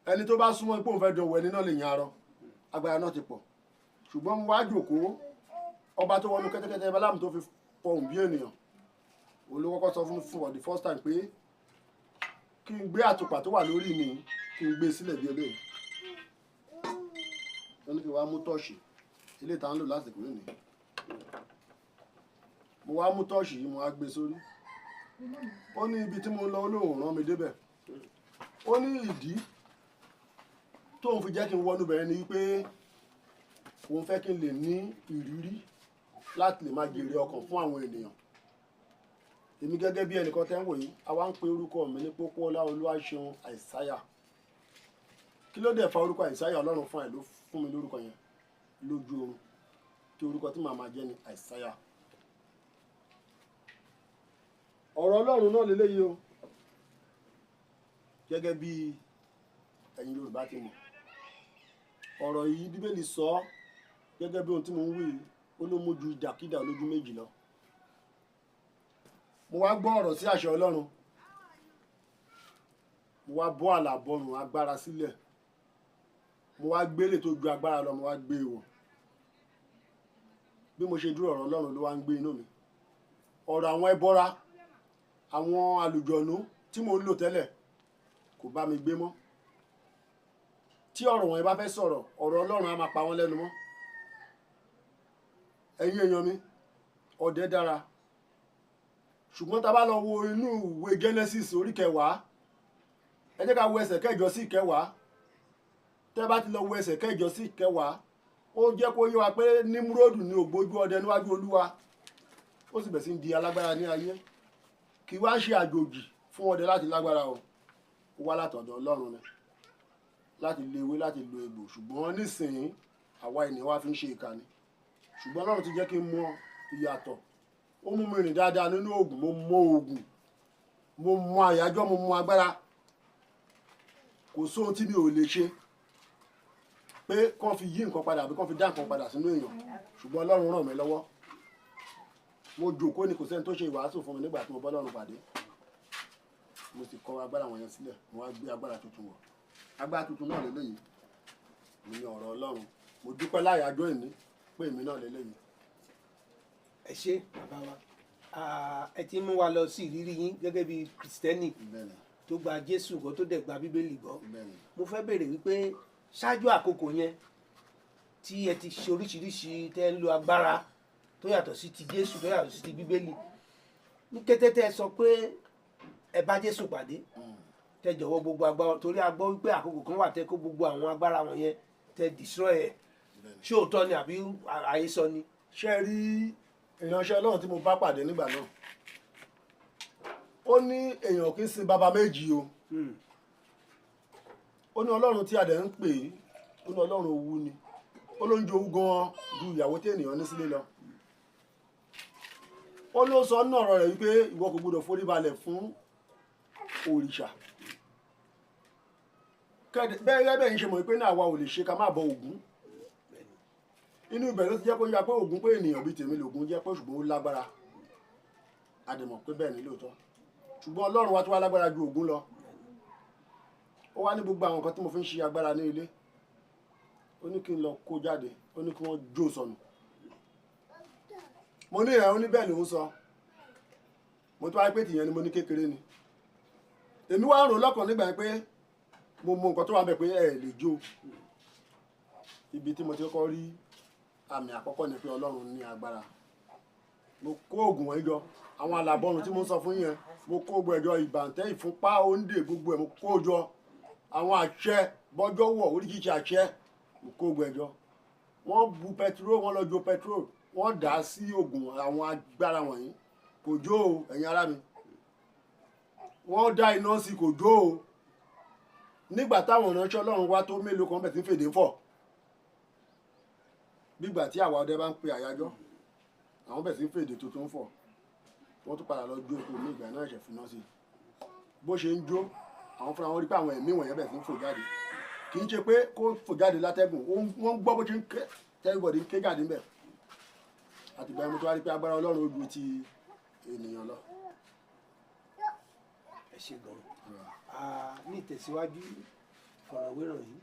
Ẹni tó bá súnmọ́ pé òun fẹ́ dánwò, ẹni náà lè yan arọ. Agbára náà ti pọ̀. Ṣùgbọ́n mo wá jòkó, ọba tó wọnú kẹ́tẹ́kẹ́tẹ́ Bálámù tó fi fọhùn bí ènìyàn, òun ló kọ́kọ́ sọ fún for the first time pé kí n gbé àtùpà tó wà lórí mi, kí n gbé sílẹ̀ bí eléyìí. Ó ní kí n wá mú tọ́ọ̀ṣì, eléyìí tá ń lò lásìkò lónìí. Mo wá mú tọ́ọ̀ṣì yìí, mo wá gbé sórí. Ó ní ibi tí mo lọ, Olóhùn rán mi débẹ̀. Ó ní ìdí tóun fi jẹ́ kí n wọnú bẹ̀rẹ̀ ni wípé òun fẹ́ kí n lè ní ìrírí láti lè máa jèrè ọkàn fún àwọn ènìyàn. Èmi gẹ́gẹ́ bí ẹnìkan tẹ́ ń wò yìí, a wá ń pe orúkọ mi ní Pópóọlá Olúwaṣeun Àìsáyà. Kí ló dé fa orúkọ Àìsáyà? Ọlọ́run fún ẹ̀ ló fún mi lórúkọ yẹn lójú oorun, tí orúkọ tí màá máa jẹ́ ni Àìsáyà. Ọ̀rọ̀ Ọlọ́run náà lélẹ́yìí o. Gẹ́gẹ́ bí ẹ̀yin Yorùbá ti mọ̀, ọ̀rọ̀ yìí Bíbélì sọ gẹ́gẹ́ bí ohun tí mo ń wí yìí, ó ló mú ju ìdàkídà lójú méjì lọ. Mo wá gbọ́ ọ̀rọ̀ sí àṣẹ Ọlọ́run. Mo wá bọ́ àlàbọ̀rùn agbára sílẹ̀. Mo wá gbélé tó ju agbára lọ, mo wá gbé e wọ̀. Bí mo ṣe dúró, ọ̀rọ̀ Ọlọ́run ló wá ń gbé inú mi. Ọ̀rọ̀ àwọn ẹbọra, àwọn àlùjọ̀nú tí mò ń lò tẹ́lẹ̀ kò bá mi gbé mọ́. Tí ọ̀rọ̀ wọn bá fẹ́ sọ̀rọ̀, ọ̀rọ̀ Ọlọ́run á máa pa wọ́n lẹ́nu mọ́. Ẹ̀yin èèyàn mi, ọdẹ dára. Ṣùgbọ́n tá a bá lọ wo inú ìwé Genesis orí 10, ẹ jẹ́ ká wo ẹsẹ̀ 8 sí 10. Tẹ́ bá ti lọ wo ẹsẹ̀ 8 sí 10, ó jẹ́ kó yé wa pé Nímúródù ní ògbójú ọdẹ níwájú Olúwa. Ó sì bẹ̀rẹ̀ sí di alágbára ní ayé. Kì í wá ṣe àjòjì fún ọdẹ láti lágbára o. Ó wá látọ̀dọ̀ Ọlọ́run ni, láti lo ewé, láti lo egbò. Ṣùgbọ́n nísìnyí àwa ènìyàn wa fi ń ṣe ìkànnì. Ṣùgbọ́n Ọlọ́run ti jẹ́ kí n mọ ìyàtọ̀. Ó mú mi rìn dáadáa nínú oògùn. Mo mọ oògùn, mo mọ àyájọ́, mo mọ agbára. Kò sóhun tí mi ò lè ṣe pé kán fi yí nǹkan padà àbí kán fi dá nǹkan padà sínú èèyàn. Ṣùgbọ́n Ọlọ́run ràn mí lọ́wọ́. Mo jòkó ni, kò sẹ́ni tó ṣe ìwàásù fún mi nígbà tí mo bọ́ Ọlọ́run pàdé. Mo sì kọ agbára wọ̀nyẹn sílẹ̀, mo wá gbé agbára tuntun wọ̀. Agbára tuntun náà lélẹ́yìí mi ní ọ̀rọ̀ Ọlọ́run. Mo dúpẹ́ láyàájọ́ ìní pé èmi náà lélẹ́yìí. Ẹ ṣé bàbá wa, ẹ ti mú wa lọ sí ìrírí yín gẹ́gẹ́ bí Kìrìsìtẹ́nì tó gba Jésù gbọ́, tó dẹ̀ gba Bíbélì gbọ́. Mo fẹ́ béèrè wípé ṣáájú àkókò yẹn tí ẹ ti ṣe oríṣiríṣi tẹ́ ń lo agbára tó yàtọ̀ sí ti Jésù, tó yàtọ̀ sí ti Bíbélì, ní kété tẹ́ ẹ sọ pé ẹ bá Jésù pàdé, tẹ́ jọ̀wọ́ gbogbo agbára, torí a gbọ́ wípé àkókò kan wà tẹ́ kó gbogbo àwọn agbára wọ̀nyẹn, tẹ́ destroy ẹ̀, ṣé òótọ́ ni àbí àhesọ ni? Ṣé ẹ rí ìránṣẹ́ Ọlọ́run tí mo bá pàdé nígbà náà, ó ní èèyàn kì í sin baba méjì o. Ó ní Ọlọ́run tí a dẹ̀ ń pè é, ó ní Ọlọ́run owú ni. Ó ló ń jowú gan-an ju ìyàwó tí ènìyàn ní sílé lọ. Ó ló sọ nínú ọ̀rọ̀ rẹ̀ wípé ìwọ kò gbọdọ̀ forí balẹ̀ fún òrìṣà. Bẹ́ẹ̀ bẹ́ẹ̀ ń ṣe mọ̀ pé ní àwa ò lè ṣe ká má bọ Ògún. Inú ibẹ̀ ló ti jẹ́ kó yá pé Ògún pé ènìyàn bíi tèmi lògún jẹ́ pé, ṣùgbọ́n ó lágbára. A dẹ̀ mọ̀ pé bẹ́ẹ̀ ni lóòótọ́. Ṣùgbọ́n Ọlọ́run wa tó wá lágbára ju Ògún lọ. Ó wá ní gbogbo àwọn nǹkan tí mo fi ń ṣe agbára ní ilé, ó ní kí n lọ kó jáde, ó ní kí wọ́n jó sọnù. Mo ní ẹ̀, ó ní bẹ́ẹ̀ lòún sọ. Mo tó wáyé pé tìyẹn ni mo ní kékeré ni. Èmi wá ń rò lọ́kàn nígbà yẹn pé mo mọ nǹkan tó wà bẹ̀ pé ẹ lè jó. Ibi tí mo ti kọ́kọ́ rí àmì àkọ́kọ́ ni pé Ọlọ́run ní agbára. Mo kó oògùn wọ̀nyí jọ, àwọn àlàbọ̀rùn tí mo ń sọ fún yẹn, mo kó gbogbo ẹ̀jọ, ìbàǹtẹ́, ìfúnpá, òǹdè, gbogbo ẹ̀ mo kó jọ. Àwọn àṣẹ bọ́jọ́ wọ̀, oríṣiríṣi àṣẹ, mo kó gbogbo ẹ̀jọ. Wọ́n bu pẹtiró, wọ́n lọ jó pẹtiró, wọ́n dà á sí oògùn àwọn agbára wọ̀nyí, kò jó o. Ẹ̀yin ará mi, wọ́n dá iná sí, kò jó o. Nígbà táwọn ìránṣẹ́ Ọlọ́run wá tó mélòó kan bẹ̀ tí ń fèdè ń fọ̀, nígbà tí àwa ọdẹ bá ń pe àyájọ́, àwọn bẹ̀ sí ń fèdè tuntun ń fọ̀. Wọ́n tún padà lọ jó epo ní ìgbà náà, ẹ̀ṣẹ̀ finá sí i. Bó ṣe ń jó, àwọn fúnra wọn rí pé àwọn ẹ̀mí wọ̀nyẹn bẹ̀ sí ń fò jáde. Kì í ṣe pé kó fò jáde látẹ́gùn, wọ́n ń gbọ́ bó ṣe ń ké, everybody ń ké jáde ńbẹ̀. Àtìgbà yẹn mo tó wá rí pé agbára Ọlọ́run ó ju ti ènìyàn lọ. Ẹ ṣe gan. Ní ìtẹ̀síwájú ìfọ̀rọ̀wérọ̀ yìí,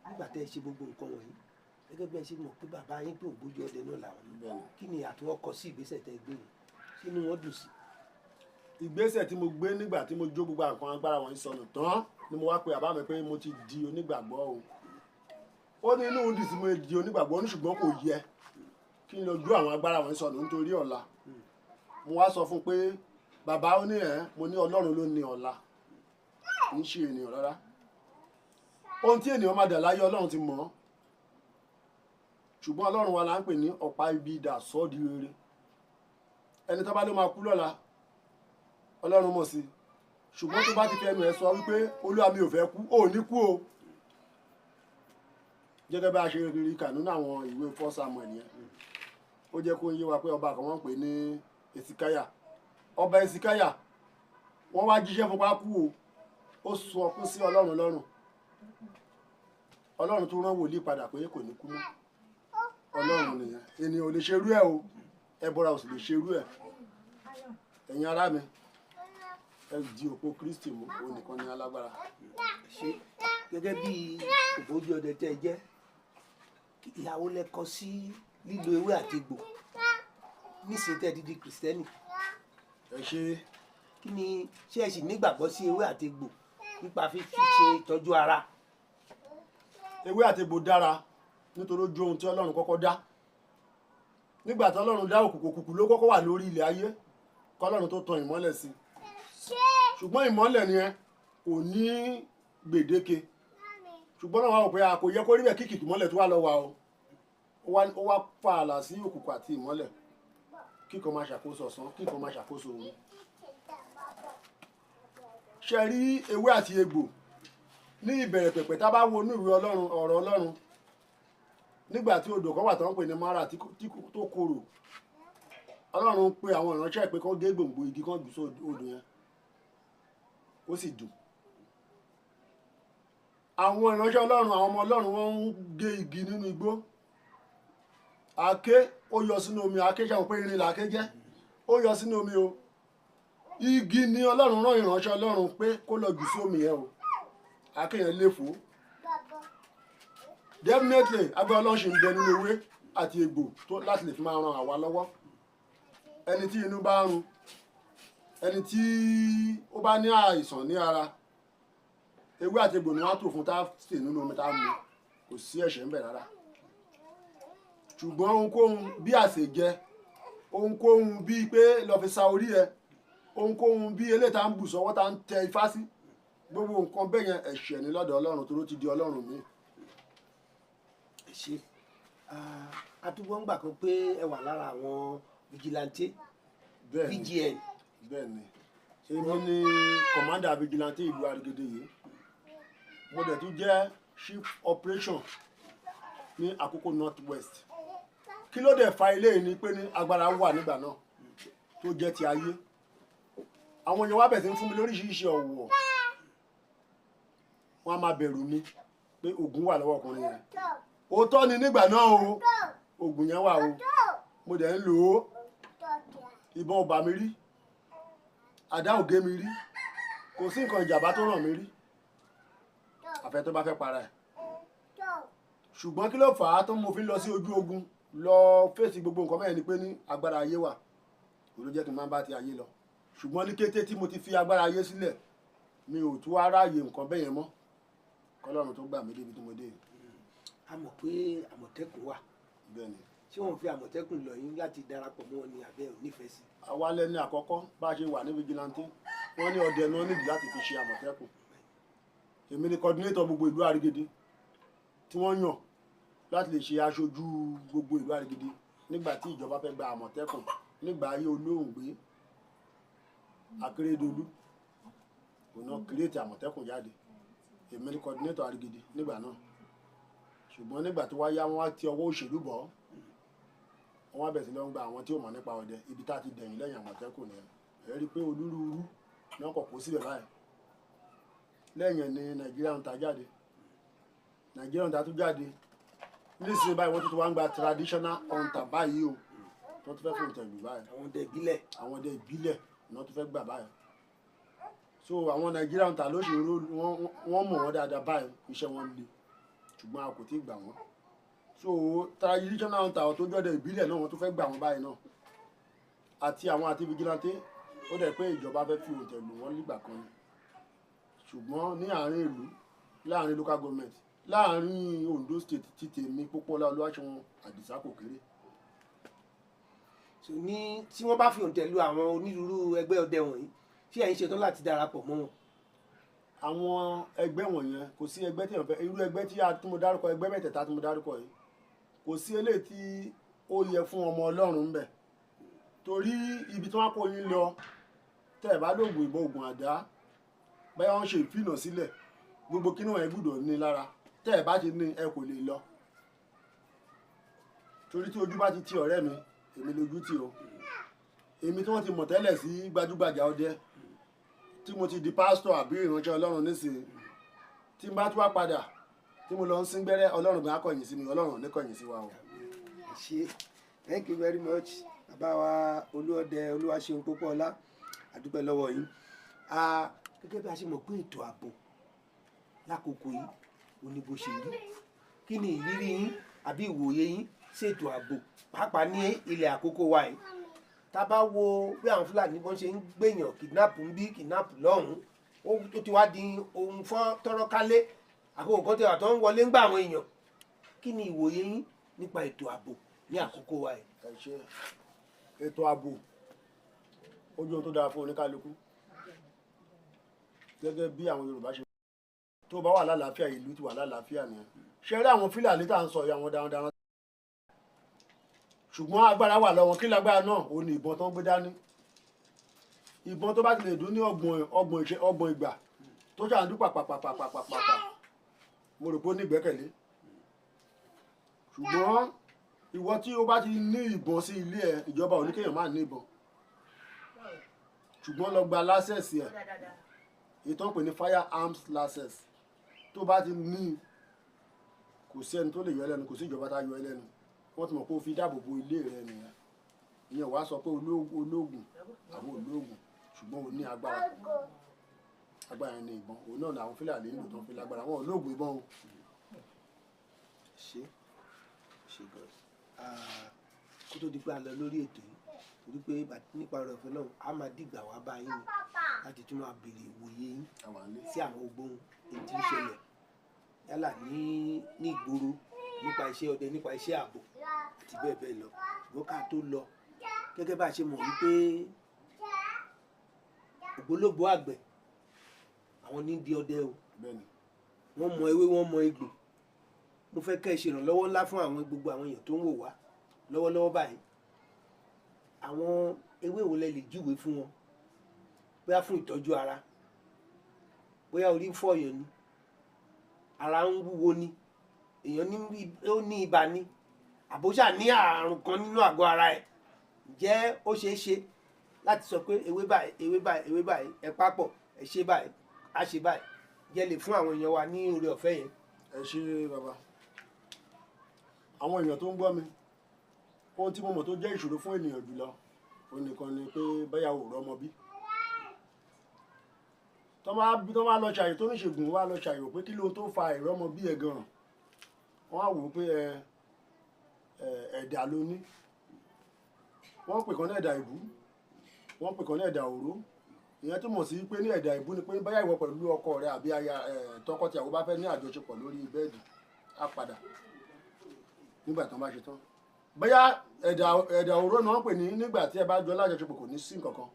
nígbà tẹ́ ẹ ṣe gbogbo nǹkan wọ̀nyí, gẹ́gẹ́ bí ẹ ṣe mọ̀ pé bàbá yín pé ògbójú ọdẹ náà làwọn, kí ni àtúwọ́ kọ sí ìgbésẹ̀ tẹ́ ẹ gbé yìí? Sínú wọn dùn sí? Ìgbésẹ̀ tí mo gbé nígbà tí mo jó gbogbo nǹkan agbára wọ̀nyí sọnù tán ni mo wá pe bàbá mi pé mo ti di onígbàgbọ́ o. Ó ní inú òun dì sí mo di onígbàgbọ́, ní ṣùgbọ́n kò yẹ kí n lọ jó àwọn agbára wọ̀nyí sọnù nítorí ọ̀la. Mo wá sọ fún un pé bàbá, ó ní ẹ̀, mo ní Ọlọ́run ló ní ọ̀la, kì í ṣe ènìyàn rárá. Ohun tí ènìyàn máa dà láyé, Ọlọ́run ti mọ̀ ọ́. Ṣùgbọ́n Ọlọ́run wa là ń pè ní ọ̀pá ibi idà sọ́ di rere. Ẹni tó bá ló máa kú lọ́la, Ọlọ́run mọ̀ sí. Ṣùgbọ́n tó bá ti fẹnu ẹ̀ sọ wípé Olúwa, mi ò fẹ́ kú, ò ní kú o. Gẹ́gẹ́ bá a ṣe rí kà nínú àwọn ìwé First Samuel yẹn, ó jẹ́ kó ń yé wa pé ọba kan wọ́n ń pè ní Esikaya. Ọba Esikaya, wọ́n wá jíṣẹ́ fún pákú o, ó sọ ọkún sí Ọlọ́run lọ́rùn. Ọlọ́run tó rán wòlíì padà pé kò ní kú mọ́. Ọlọ́run nìyẹn. Ènìyàn ò lè ṣerú ẹ̀ o, ẹbọra ò sì lè ṣerú ẹ̀. Ẹ̀yin ará mi, ẹ di òpó Kristi mú, òun nìkan ní alágbára. Ṣe gẹ́gẹ́ bí ògbójú ọdẹ tẹ́ ẹ jẹ́, ìyàwó lẹ kọ sí lílo ewé àti egbò nísìnyí tẹ́ ẹ ti di Kìrìsìtẹ́nì? Ẹ ṣe. Kí ni, ṣé ẹ sì nígbàgbọ́ sí ewé àti egbò nípa fífi ṣe ìtọ́jú ara? Ewé àti egbò dára, nítorí ó ju ohun tí Ọlọ́run kọ́kọ́ dá. Nígbà tí Ọlọ́run dá òkùnkùn, òkùnkùn ló kọ́kọ́ wà lórí ilẹ̀ ayé kọ́lọ́run tó tan ìmọ́lẹ̀ sí. Ṣùgbọ́n ìmọ́lẹ̀ yẹn kò ní gbèdéke. Ṣùgbọ́n náà wà wò pé a kò yẹ kó rí bẹ́ẹ̀, kíkì ìmọ́lẹ̀ tó wà lọ́wọ́ o. Ó wá fa ààlà sí òkùnkùn àti ìmọ́lẹ̀, kíkan máa ṣàkóso ọ̀sán, kíkan máa ṣàkóso òru. Ṣe rí ewé àti egbò ní ìbẹ̀rẹ̀ pẹ̀pẹ̀, tá a bá wo inú ìwé Ọlọ́run, ọ̀rọ̀ Ọlọ́run, nígbà tí odò kan wà tó ń pè ní Mara tó korò, Ọlọ́run pe àwọn ìránṣẹ́ pé kán gé gbòǹgbò igi, kan jù sí odò yẹn, ó sì dùn. Àwọn ìránṣẹ́ Ọlọ́run, àwọn ọmọ Ọlọ́run, wọ́n ń gé igi nínú igbó. Àáké ó yọ sínú omi. Àáké, ṣàwọn pé irin làáké jẹ́, ó yọ sínú omi o. Igi ni Ọlọ́run rán ìránṣẹ́ Ọlọ́run pé kó lọ jù sí omi yẹn o. Àáké yẹn léfò. Definitely, agbára Ọlọ́run ṣì ń bẹ nínú ewé àti egbò tó láti lè fi máa ran àwa lọ́wọ́. Ẹni tí inú bá ń run, ẹni tí ó bá ní àìsàn ní ara, ewé àti egbò ni wọ́n á tò fún, tá a sè nínú omi tá a mu. Kò sí ẹ̀ṣẹ̀ ń bẹ rárá. Ṣùgbọ́n ohunkóhun bí àṣejẹ, ohunkóhun bíi pé lọ́ọ́ fi sa orí ẹ, ohunkóhun bí eléyìí tá ń bù sọ́wọ́, tá ń tẹ ifá sí, gbogbo nǹkan bẹ́ẹ̀ yẹn, ẹ̀ṣẹ̀ ní lọ́dọ̀ Ọlọ́run, tó ló ti di Ọlọ́run míì. Ẹ ṣe. Àtúbọ̀ ń gbà kan pé ẹ wà lára àwọn vigilante. Bẹ́ẹ̀ ni. VGN. Bẹ́ẹ̀ ni, èmi ni commander vigilante ìlú Arigede yìí. Mo dẹ̀ tún jẹ́ chief operation ní Àkókò North West. Kí ló dẹ̀ fa ilé yìí ni pé ní agbára wà nígbà náà tó jẹ́ ti ayé. Àwọn èèyàn wá bẹ̀ sí ń fún mi lóríṣiríṣi ọ̀wọ̀. Wọ́n á máa bẹ̀rù mi pé oògùn wà lọ́wọ́ ọkùnrin yẹn. Òótọ́ ni nígbà náà o, oògùn yẹn wà o, mo dẹ̀ ń lò ó. Ìbọn ò bà mí rí, àdá ò gé mi rí. Kò sí nǹkan ìjàmbá tó ràn mí rí, àfẹ́ tó bá fẹ́ para ẹ̀. Ṣùgbọ́n kí ló fà á tó mo fi lọ sí ojú ogun lọ fèsì gbogbo nǹkan mẹ́rin ni pé ní agbára ayé wà, òun ló jẹ́ kí n máa bá ti ayé lọ. Ṣùgbọ́n ní kété tí mo ti fi agbára ayé sílẹ̀, mi ò tún aráàyè nǹkan bẹ́yẹn mọ́, kọ́lọ́run tó gbà mí débi tí mo dé yìí. A mọ̀ pé Àmọ̀tẹ́kùn wà. Bẹ́ẹ̀ ni. Ṣé wọ́n fi Àmọ̀tẹ́kùn lọ yín láti darapọ̀ mọ́ wọn ni àbẹ́ ò nífẹ̀ẹ́ sí? Àwa lẹ́ni àkọ́kọ́ bá a ṣe wà ní vigilante, wọ́n ní ọdẹ náà nídìí láti fi ṣe Àmọ̀tẹ́kùn. Èmi ni coordinator gbogbo ìlú Àrígídí tí wọ́n yàn láti lè ṣe aṣojú gbogbo ìlú Àrígídí nígbà tí ìjọba fẹ́ gba Àmọ̀tẹ́kùn nígbà ayé Olóògbé Akérédolú, òun náà kírètì Àmọ̀tẹ́kùn jáde. Èmi ni coordinator Àrígídí nígbà náà. Ṣùgbọ́n nígbà tó wá yá, wọ́n wá ti ọwọ́ òṣèlú bọ̀, wọ́n wá bẹ̀rẹ̀ sí lọ ń gba àwọn tí ò mọ̀ nípa ọdẹ. Ibi tá a ti dẹ̀yìn lẹ́yìn Àmọ̀tẹ́kùn nìyẹn. Ẹ rí i pé onírúurú náà kọ̀ kó síbẹ̀ báyìí. Lẹ́yìn ni Nàìjíríà ń ta jáde, Nàìjíríà ń ta tún jáde nísìnyí báyìí. Wọ́n tún ti wá ń gba traditional hunter báyìí o, tó tún fẹ́ fún ìtẹ̀lù báyìí. Àwọn ọdẹ ìbílẹ̀. Àwọn ọdẹ ìbílẹ̀ ni wọ́n tún fẹ́ gbà báyìí. So àwọn Nàìjíríà hunter ló ṣe wọ́n mọ̀ wọ́n dáadáa báyìí, iṣẹ́ wọn le, ṣùgbọ́n a kò tí ì gbà wọ́n. So traditional hunter tó jọ́dẹ̀ ìbílẹ̀ náà, wọ́n tún fẹ́ gbà wọ́n báyìí náà, àti àwọn àti vigilante. Ó dẹ̀ pé ìjọba fẹ́ fi òǹtẹ̀ lù wọ́n nígbà kan ni. Ṣùgbọ́n ní àárín ìlú, láàárín local government, láàárín Ondo State, ti tèmi Pópóọlá Olúwaṣeun Àdìsá kò kéré. So ní tí wọ́n bá fi òǹtẹ̀ lu àwọn onírúurú ẹgbẹ́ ọdẹ wọ̀nyí, ṣé ẹ̀yin ṣetán láti darapọ̀ mọ́ wọn? Àwọn ẹgbẹ́ wọ̀nyẹn, kò sí ẹgbẹ́ tí èèyàn fẹ́, irú ẹgbẹ́ tí mo dárúkọ, ẹgbẹ́ mẹ́tẹ̀ẹ̀ta tí mo dárúkọ yìí, kò sí eléyìí tí ó yẹ fún ọmọ Ọlọ́run ń bẹ̀. Torí ibi tí wọ́n kó yín lọ, tẹ́ ẹ̀ bá lóògùn ìbọn, ògùn àdá, bẹ́ẹ̀ wọ́n ṣe ìfìnà sílẹ̀, gbogbo kí náà ẹ gbúdọ̀ ní lára. Tẹ́ ẹ̀ bá ti ní, ẹ kò lè lọ. Torí tí ojú bá ti ti ọ̀rẹ́ mi, èmi lójú tì o. Èmi tí wọ́n ti mọ̀ tẹ́lẹ̀ sí gbajúgbajà ọdẹ, tí mo ti di pásítọ̀ àbí ìránṣẹ́ Ọlọ́run nísìnyí, tí n bá tún wá padà tí mo lọ ń sín gbẹ́rẹ́, Ọlọ́run gan á kọ̀yìn sí mi. Ọlọ́run ò ní kọ̀yìn sí wa o. Ṣe, thank you very much, bàbá wa Olúọdẹ Olúwaṣeun Pópóọlá, àdúpẹ́ lọ́wọ́ yín. Gẹ́gẹ́ bí a ṣe mọ̀ pé ètò ààbò lákòókò yìí ò ní bó ṣe rí, kí ni ìrírí yín àbí ìwòye yín sí ètò ààbò, pàápàá ní ilẹ̀ àkókò wa yìí? Tá a bá wo bí àwọn Fúlàní bọ́n ṣe ń gbèyàn, kidnap ń bí, kidnap lọ́hùn-ún, ó ti wá di ohun fọ́n tọ́rọ́ kálé. Àkókò kan tẹwà tó ń wọlé ń gbà àwọn èèyàn. Kí ni ìwòye yín nípa ètò ààbò ní àkókò wa yìí? Ẹ ṣe, ètò ààbò ó jẹ́ ohun tó dára fún oníkálukú. Gẹ́gẹ́ bí àwọn Yorùbá ṣe, tó bá wà lálàáfíà, ìlú ti wà lálàáfíà nìyẹn. Ṣe rí àwọn Fúlàní tá à ń sọ yìí, àwọn darandaran, ṣùgbọ́n agbára wà lọ́wọ́. Kí lágbára náà? Ó ní ìbọn tó ń gbé dání. Ìbọn tó bá ti lè dún ní 30 ìgbà tó ṣàǹdú pàpàpàpàpàpà, mo rò pé ó ní ìgbẹ́kẹ̀lé. Ṣùgbọ́n ìwọ tí o bá ti ní ìbọn sí ilé ẹ, ìjọba ò ní kéèyàn má ní ìbọn, ṣùgbọ́n lọ gba license ẹ̀, èyí tó ń pè ní firearms license. Tó bá ti ní, kò sí ẹni tó lè yọ ẹ́ lẹ́nu, kò sí ìjọba tá a yọ ẹ́ lẹ́nu. Wọ́n ti mọ̀ pé o fi dáàbò bo ilé rẹ nìyẹn. Ìyẹn wàá sọ pé olóògùn àbò olóògùn, ṣùgbọ́n o ní agbára. Agbára yẹn ní ìbọn, òun náà làwọn Fúlàní ń lò tó ń fi lágbára. Wọn olóògùn ìbọn o. Ṣe ṣe gan. Kó tó di pé a lọ lórí ètò yìí, torí pé nípa ọ̀rọ̀ ìfẹ́ náà, a máa dìgbà wá bá yín ni láti tún máa béèrè ìwòye yín sí àwọn ogbóhun èyí tí ń ṣẹlẹ̀, yálà ní ìgboro, nípa iṣẹ́ ọdẹ, nípa iṣẹ́ ààbò àti bẹ́ẹ̀ bẹ́ẹ̀ lọ. Ṣùgbọ́n ká tó lọ, gẹ́gẹ́ bá a ṣe mọ̀ wípé ògbólógbòó àgbẹ̀ àwọn ní di ọdẹ o, wọ́n mọ ewé, wọ́n mọ egbò. Mo fẹ́ kẹ́ ẹ ṣe ìrànlọ́wọ́ ńlá fún àwọn gbogbo àwọn èèyàn tó ń wò wá lọ́wọ́lọ́wọ́ báyìí. Àwọn ewé wo lẹ lè júwe fún wọn, bóyá fún ìtọ́jú ara, bóyá orí ń fọyàn ni, ara ń wúwo ni, èèyàn ní ó ní ibà ni, àbóṣà ní àrùn kan nínú àgọ́ ara ẹ̀, ǹjẹ́ ó ṣeé ṣe láti sọ pé ewé báyìí, ewé báyìí, ewé báyìí, ẹ papọ̀, ẹ ṣe báyìí, á ṣe báyìí? Jẹ́ lè fún àwọn èèyàn wa ní oore ọ̀fẹ́ yẹn? Ẹ ṣe bàbá. Àwọn èèyàn tó ń gbọ́ mi, ohun tí mo mọ̀ tó jẹ́ ìṣòro fún ènìyàn jùlọ, òun nìkan ni pé báyà ò rọ́mọ bí. Tó bá lọ ṣàyẹ̀wò, tó níṣègùn wá lọ ṣàyẹ̀wò pé kí ló tó fa ìrọ́mọ bí ẹ gan-an, wọ́n á wò ó pé ẹ̀dà ló ní. Wọ́n pè kan ní ẹ̀dà ìbú, wọ́n pè kan ní ẹ̀dà òró. Ìyẹn túmọ̀ sí pé ní ẹ̀dà ìbú ni pé báyà ìwọ pẹ̀lú ọkọ rẹ àbí aya tọkọtìyàwó bá fẹ́ ní àjọṣepọ̀ lórí bẹ́ẹ̀dì, á padà nígbà tán bá ṣe tán. Bóyá ẹ̀dà òró náà pè ní nígbà tí ẹ bá jọ lájọṣepọ̀ kò ní sí nǹkan kan,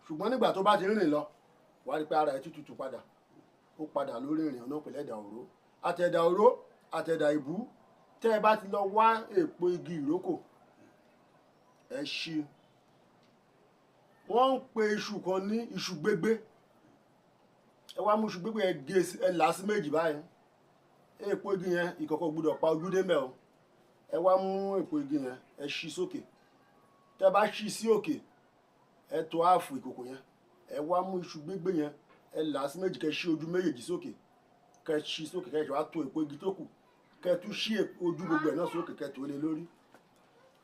ṣùgbọ́n nígbà tó bá ti rìnrìn lọ wàá rí pé ara ẹ tútù padà, ó padà lórí ìrìn ọ̀nà pẹ̀lú ẹ̀dà òró. Àtẹ̀dà òró àtẹ̀dà ìbú, tẹ́ ẹ bá ti lọ wá èpo igi ìrókò, ẹ ṣí. Wọ́n ń pe iṣu kan ní iṣu gbégbé. Ẹ wá mú iṣu gbégbé, ẹ gé, ẹ là á sí méjì báyìí. Èpo igi yẹn ìkọ̀kọ̀ gbọ́dọ̀ pa ojú dé mẹ́ o. Ẹ wá mú èpo igi yẹn, ẹ ṣí sókè. Tẹ́ bá ṣí sí òkè, ẹ tó ààfù ìkòkò yẹn. Ẹ wá mú iṣu gbégbé yẹn, ẹ là á sí méjì, kẹ́ ṣí ojú méjèèjì sókè, kẹ́ ṣí sókè, kẹ́ wá tó èpo igi tó kù, kẹ́ tún ṣí ojú gbogbo ẹ̀ náà sókè, kẹ́ tó lé lórí.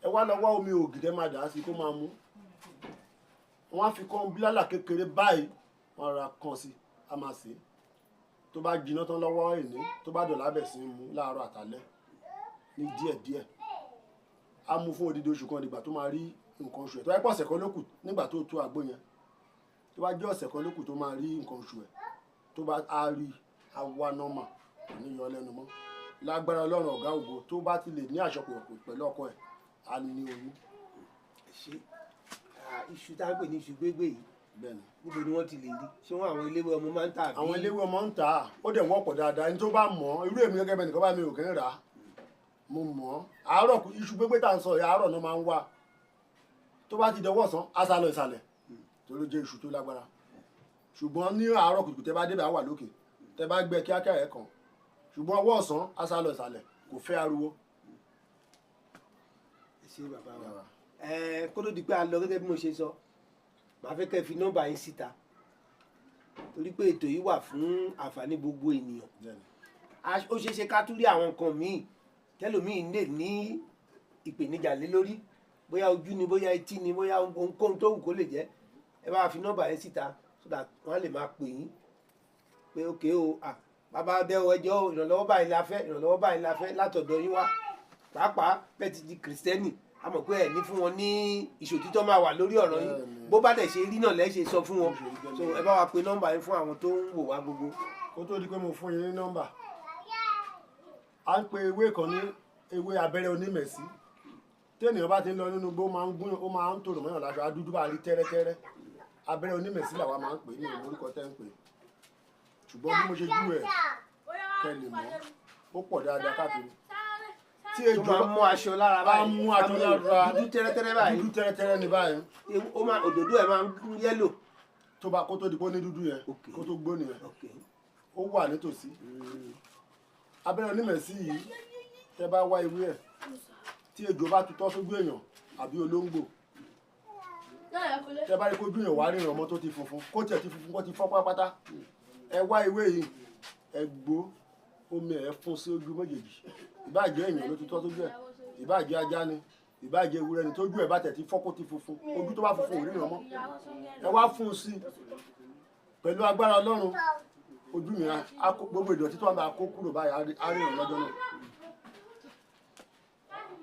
Ẹ wá lọ wá omi ògì tẹ́ máa dà á sí kó máa mú. Wọ́n á fi kán bílálà kékeré báyìí, wọ́n ra kan sí, a máa sè é. Tó bá jiná tán lọ́wọ́ ìní, tó bá dọ̀lá bẹ̀ sí mu láàárọ̀ àtàlẹ́ ní díẹ̀díẹ̀. Á mú fún odidi oṣù kan dìgbà tó máa rí nǹkan oṣù ẹ̀. Tó bá pọ̀ ọ̀sẹ̀ kan ló kù nígbà tó tó àgbo yẹn, tó bá jẹ́ ọ̀sẹ̀ kan ló kù tó máa rí nǹkan oṣù ẹ̀, tó bá á rí awa nọ́mà, kò ní yọ lẹ́nu mọ́. Lágbára Ọlọ́run ọ̀gá ògo, tó bá ti lè ní àṣọpọ̀ pẹ̀lú ọkọ ẹ̀, á ní oyún. Ṣé iṣu tá a pè ní iṣu gbégbé yìí, níbo ni wọ́n ti lè rí? Ṣé wọ́n àwọn eléwé ọmọ máa ń tà? Àwọn eléwé ọmọ ń tà á, ó dẹ̀ wọ́pọ̀ dáadáa. Ẹni tó bá mọ̀ ọ́, irú èmi gẹ́gẹ́ bẹ́ẹ̀ nìkan bá mi ò kí ń rà á, mo mọ̀ ọ́. Àárọ̀ iṣu gbégbé tá à ń sọ yìí, àárọ̀ náà máa ń wà. Tó bá ti dọwọ́ ọ̀sán, á sá lọ ìsàlẹ̀, torí ó jẹ́ iṣu tó lágbára. Ṣùgbọ́n ní àárọ̀ kùtùkùtù tẹ́ bá débẹ̀ á wà lókè, tẹ́ bá gbẹ kíákíá ẹ̀ kàn. Ṣùgbọ́n ọwọ́ ọ̀sán á sá lọ ìsàlẹ̀, kò fẹ́ ariwo. Ẹ ṣé bàbá wa. Kó ló di pé a lọ, gẹ́gẹ́ bí mo ṣe sọ, màá fẹ́ kẹ́ fi nọ́mbà yín síta, torí pé ètò yìí wà fún àǹfààní gbogbo ènìyàn. Ó ṣeé ṣe ká tún rí àwọn nǹkan míì tẹ́lòmíì lè ní ìpèníjà lé lórí, bóyá ojú ni, bóyá etí ni, bóyá ohunkóhun tó wù kó lè jẹ́. Ẹ bá fi nọ́mbà yín síta so that wọ́n á lè máa pè yín pé ókè o, bàbá bẹ́ ọ, ẹjọ́ ìrànlọ́wọ́ báyìí la fẹ́, ìrànlọ́wọ́ báyìí la fẹ́ látọ̀dọ̀ yín wá. Pàápàá bẹ́ẹ̀ ti di kìrìsìtẹ́nì, a mọ̀ pé ẹ̀ ní fún wọn ní ìṣòtítọ́ máa wà lórí ọ̀rọ̀ yín. Bó bá dẹ̀ ṣe rí náà lẹ́ ṣe sọ fún wọn. So ẹ bá wa pe nọ́mbà yín fún àwọn tó ń wò wá gbogbo. Kó tó di pé mo fún yín ní nọ́mbà, à ń pe ewé kan ní ewé abẹ́rẹ́ onímẹ̀sí. Téèyàn bá ti ń lọ nínú igbó, máa ń gún, ó máa ń tòrò mọ́yàn láṣọ, adúdú bá rí tẹ́rẹ́tẹ́rẹ́. Abẹ́rẹ́ onímẹ̀sí làwa máa ń pè ní orúkọ tẹ́ ń pè. Ṣùgbọ́n bí mo ṣe jú ẹ̀ kẹ́ lè mọ̀, ó pọ̀ dáadáa káàkiri. Tí ejò máa mú aṣọ lára báyìí, mú aṣọ lára dúdú tẹ́rẹ́tẹ́rẹ́ báyìí, dúdú tẹ́rẹ́tẹ́rẹ́ ní báyìí. Ó máa òdòdó ẹ̀ máa ń yẹ́lò. Tó bá kó tó di pé ó ní dúdú yẹn, kó tó gbó nìyẹn, ó wà nítòsí. Abẹ́rẹ́ onímẹ̀sí yìí, tẹ́ bá wá ewé ẹ̀, tí ejò bá tutọ́ sójú èèyàn àbí olóńgbò, tẹ́ bá rí kójú èèyàn wá ríran ọmọ tó ti funfun, kó tiẹ̀ ti funfun kó ti fọ́ pátápátá, ẹ wá ewé yìí, ẹ gbó omi ẹ̀ fún sí ojú méjèèjì. Ìbáà jẹ́ èèyàn ló tutọ́ sójú ẹ̀, ìbáà jẹ́ ajá ni, ìbáà jẹ́ ewúrẹ́ ni, tójú ẹ̀ bá tẹ̀ ti fọ́ kó ti funfun, ojú tó bá funfun ò ríran mọ́, ẹ wá fún un sí pẹ̀lú agbára Ọlọ́run, ojú mi á kó gbogbo ìdọ̀tí tó wà máa kó kúrò báyìí, á ríran lọ́jọ́ náà.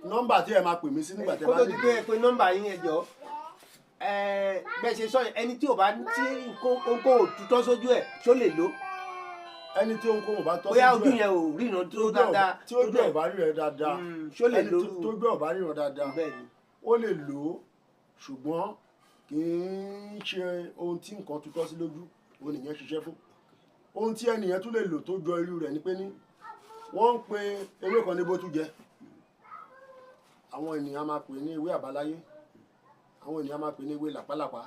Nọ́mbà tí ẹ máa pè mí sí nígbà tí ẹ bá kó tó di pé ẹ pé nọ́mbà yín, ẹ jọ̀ọ́, bẹ́ẹ̀ ṣe sọ yẹn, ẹni tí ò bá tí ohunkóhun ò tutọ́ sójú ẹ̀ ṣó lè lò? Ẹni tí ohunkóhun bá tọ́ sójú ẹ̀, bóyá ojú yẹn ò ríran tó dáadáa, tí ojú ẹ̀ bá ríran dáadáa, ṣó lè lò? Ẹni tójú ẹ̀ bá ríran dáadáa, ó lè lò ó, ṣùgbọ́n kì í ṣe ohun tí nǹkan tutọ́ sí lójú òun nìyẹn ṣiṣẹ́ fún. Ohun tí ẹnìyẹn tún lè lò tó jọ irú rẹ̀ ni pé ní wọ́n ń pe ewé kan ní bótújẹ. Àwọn ènìyàn máa pè ní ewé àbáláyé, àwọn ènìyàn máa pè ní ewé làpálàpá.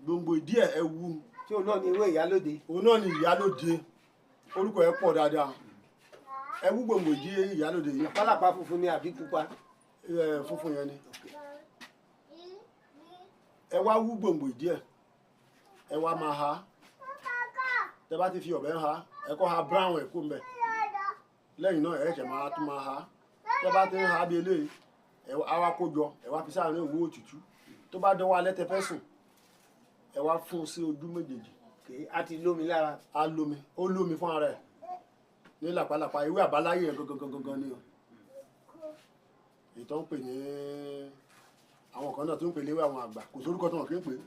Gbòǹgbò ìdí ẹ̀ ẹ wú. Tí òun náà ní ewé ìyálóde. Òun náà ní ìyálóde, orúkọ ẹ̀ pọ̀ dáadáa. Ẹ wú gbòǹgbò ìdí ìyálóde yìí. Làpálàpá funfun ni àbí pupa? Funfun yẹn ni. Ẹ wá wú gbòǹgbò ìdí ẹ̀, ẹ wá máa ha. Tẹ bá ti fi ọ̀bẹ ń ha, ẹ kọ́ ha brown ẹ̀ kó mbẹ̀. Lẹ́yìn náà ẹ ṣẹ̀ máa tún máa ha. Tẹ bá ti ń ha bí eléyìí, ẹ wá kó jọ, ẹ wá fi sáàárín òwú òtútù. Tó bá dọwọ́ alẹ́ tẹ fẹ́ sùn, ẹ wá fún un sí ojú méjèèjì. A ti lómi lára. A lómi, ó lómi fún ara ẹ̀ ní làpálàpá ewé àbáláyé yẹn gangan gangan ni o. Èyí tó ń pè ní àwọn kan náà tó ń pè léwé àwọn àgbà, kò sórúkọ tó wọn kì í pè é.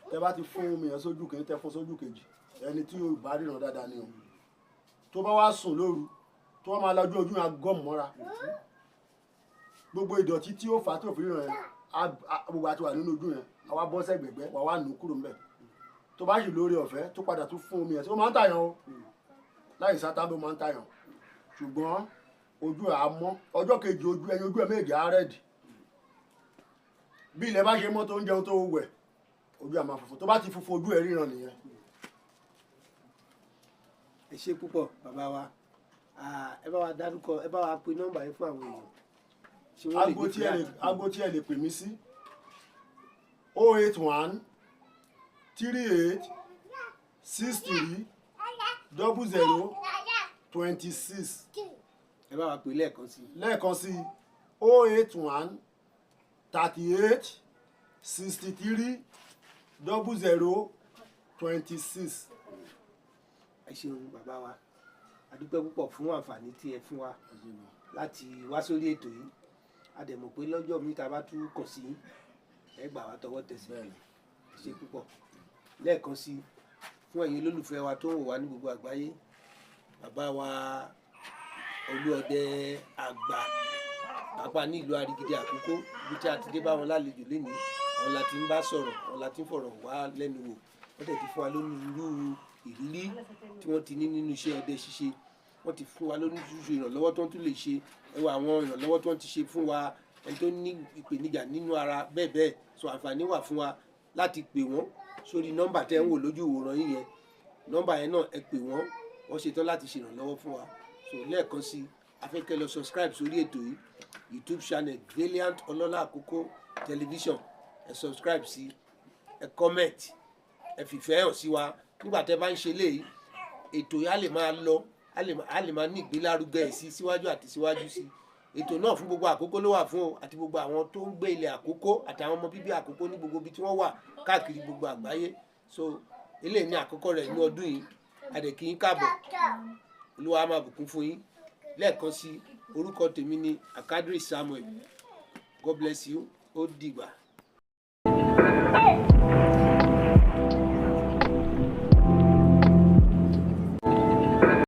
Tẹ bá ti fún omi yẹn sójú kìíní, tẹ fún sójú kejì, ẹni tí yóò bá ríran dáadáa ni o. Tó bá wá sùn lóru, tó wá máa lajú ojú yẹn á gọ́ọ̀mù mọ́ra. Gbogbo ìdọ̀tí tí ó fà á tó fi ríran yẹn, gbogbo àti wà nínú ojú yẹn, àwa bọ́ sẹ́gbẹ̀gbẹ́, wà wá nù kúrò ńbẹ̀. Tó bá sì lórí ọ̀fẹ́, tó padà tún fún omi yẹn, tó máa ń tàyàn o. Láì sátá ló máa ń tàyàn. Ṣùgbọ́n ojú ẹ̀ á mọ́, ọjọ́ kejì ojú ẹyin ojú ẹ̀ méjì á rẹ̀dì. Bí ilẹ̀ bá ṣe mọ́ tó ń jẹun tó wẹ̀, ojú ẹ̀ máa funfun. Tó bá ti funfun, ojú ẹ̀ ríran nìyẹn. Ẹ ṣé púpọ̀ bàbá wa. Ẹ bá wa dárúkọ, ẹ bá wa pe nọ́mbà yín fún àwọn èèyàn. Ṣé wọ́n lè Aago tí ẹ lè nífẹ̀ẹ́ àti- aago tí ẹ lè pè mí sí 081 38 63 00 26. Ẹ bá wa pè lẹ́ẹ̀kan sí i. Lẹ́ẹ̀kan sí, 081 38 63 00 26. Ẹ ṣeun bàbá wa, a dúpẹ́ púpọ̀ fún àǹfààní tí ẹ fún wa láti wá sórí ètò yìí. A dẹ̀ mọ̀ pé lọ́jọ́ mi tá a bá tún kàn sí yín, ẹ gbà wá tọwọ́ tẹsẹ̀. Bẹ́ẹ̀ni. Ẹ ṣé púpọ̀ lẹ́ẹ̀kan sí fún ẹ̀yin olólùfẹ́ wa tó ń wò wá ní gbogbo àgbáyé. Bàbá wa Olúọdẹ àgbà pàápàá ní ìlú Arigidi Àkókó, ibi tí a ti dé bá wọn lálejò lénìí, àwọn la ti ń bá sọ̀rọ̀, àwọn la ti ń fọ̀rọ̀ wá lẹ́nu wò. Wọ́n tẹ̀ ti fún wa lónírúurú ìrírí tí wọ́n ti ní nínú iṣẹ́ ọdẹ ṣíṣe. Wọ́n ti fún wa lónírúurú ìrànlọ́wọ́ tó ń tún lè ṣe. Ẹ wo àwọn ìrànlọ́wọ́ tó ń ti ṣe fún wa, ẹni tó ní ìpèníjà nínú ara bẹ́ẹ̀ bẹ́ẹ̀. So àǹfààní wà fún wa láti pè wọ́n sórí nọ́mbà tẹ́ ń wò lójú ìwòran yín yẹn. Nọ́mbà yẹn náà, ẹ pè wọ́n, wọ́n ṣetán láti ṣèrànlọ́wọ́ fún wa. So lẹ́ẹ̀kan sí i, a fẹ́ kẹ́ lọ subscribe sórí ètò yìí, YouTube channel Valiant Ọlọ́lá Àkókó Television. Ẹ subscribe sí, ẹ comment, ẹ fìfẹ́ hàn sí wa. Nígbà tẹ́ bá ń ṣe léyìí, ètò yìí á lè máa lọ, á lè máa ní ìgbélárugẹ ẹ̀ sí síwájú àti síwájú sí. Ètò náà fún gbogbo Àkókó ló wà fún o, àti gbogbo àwọn tó ń gbé ilẹ̀ Àkókó àtàwọn ọmọ bíbí Àkókó ní gbogbo ibi tí wọ́n wà káàkiri gbogbo àgbáyé. So eléyìí ní àkọ́kọ́ rẹ̀ ní ọdún yìí. A dẹ̀ kí yín káàbọ̀. Olúwa á máa bùkún fún yín. Lẹ́ẹ̀kan sí, orúkọ tèmi ni Akadri Samuel. God bless you. Ó dìgbà.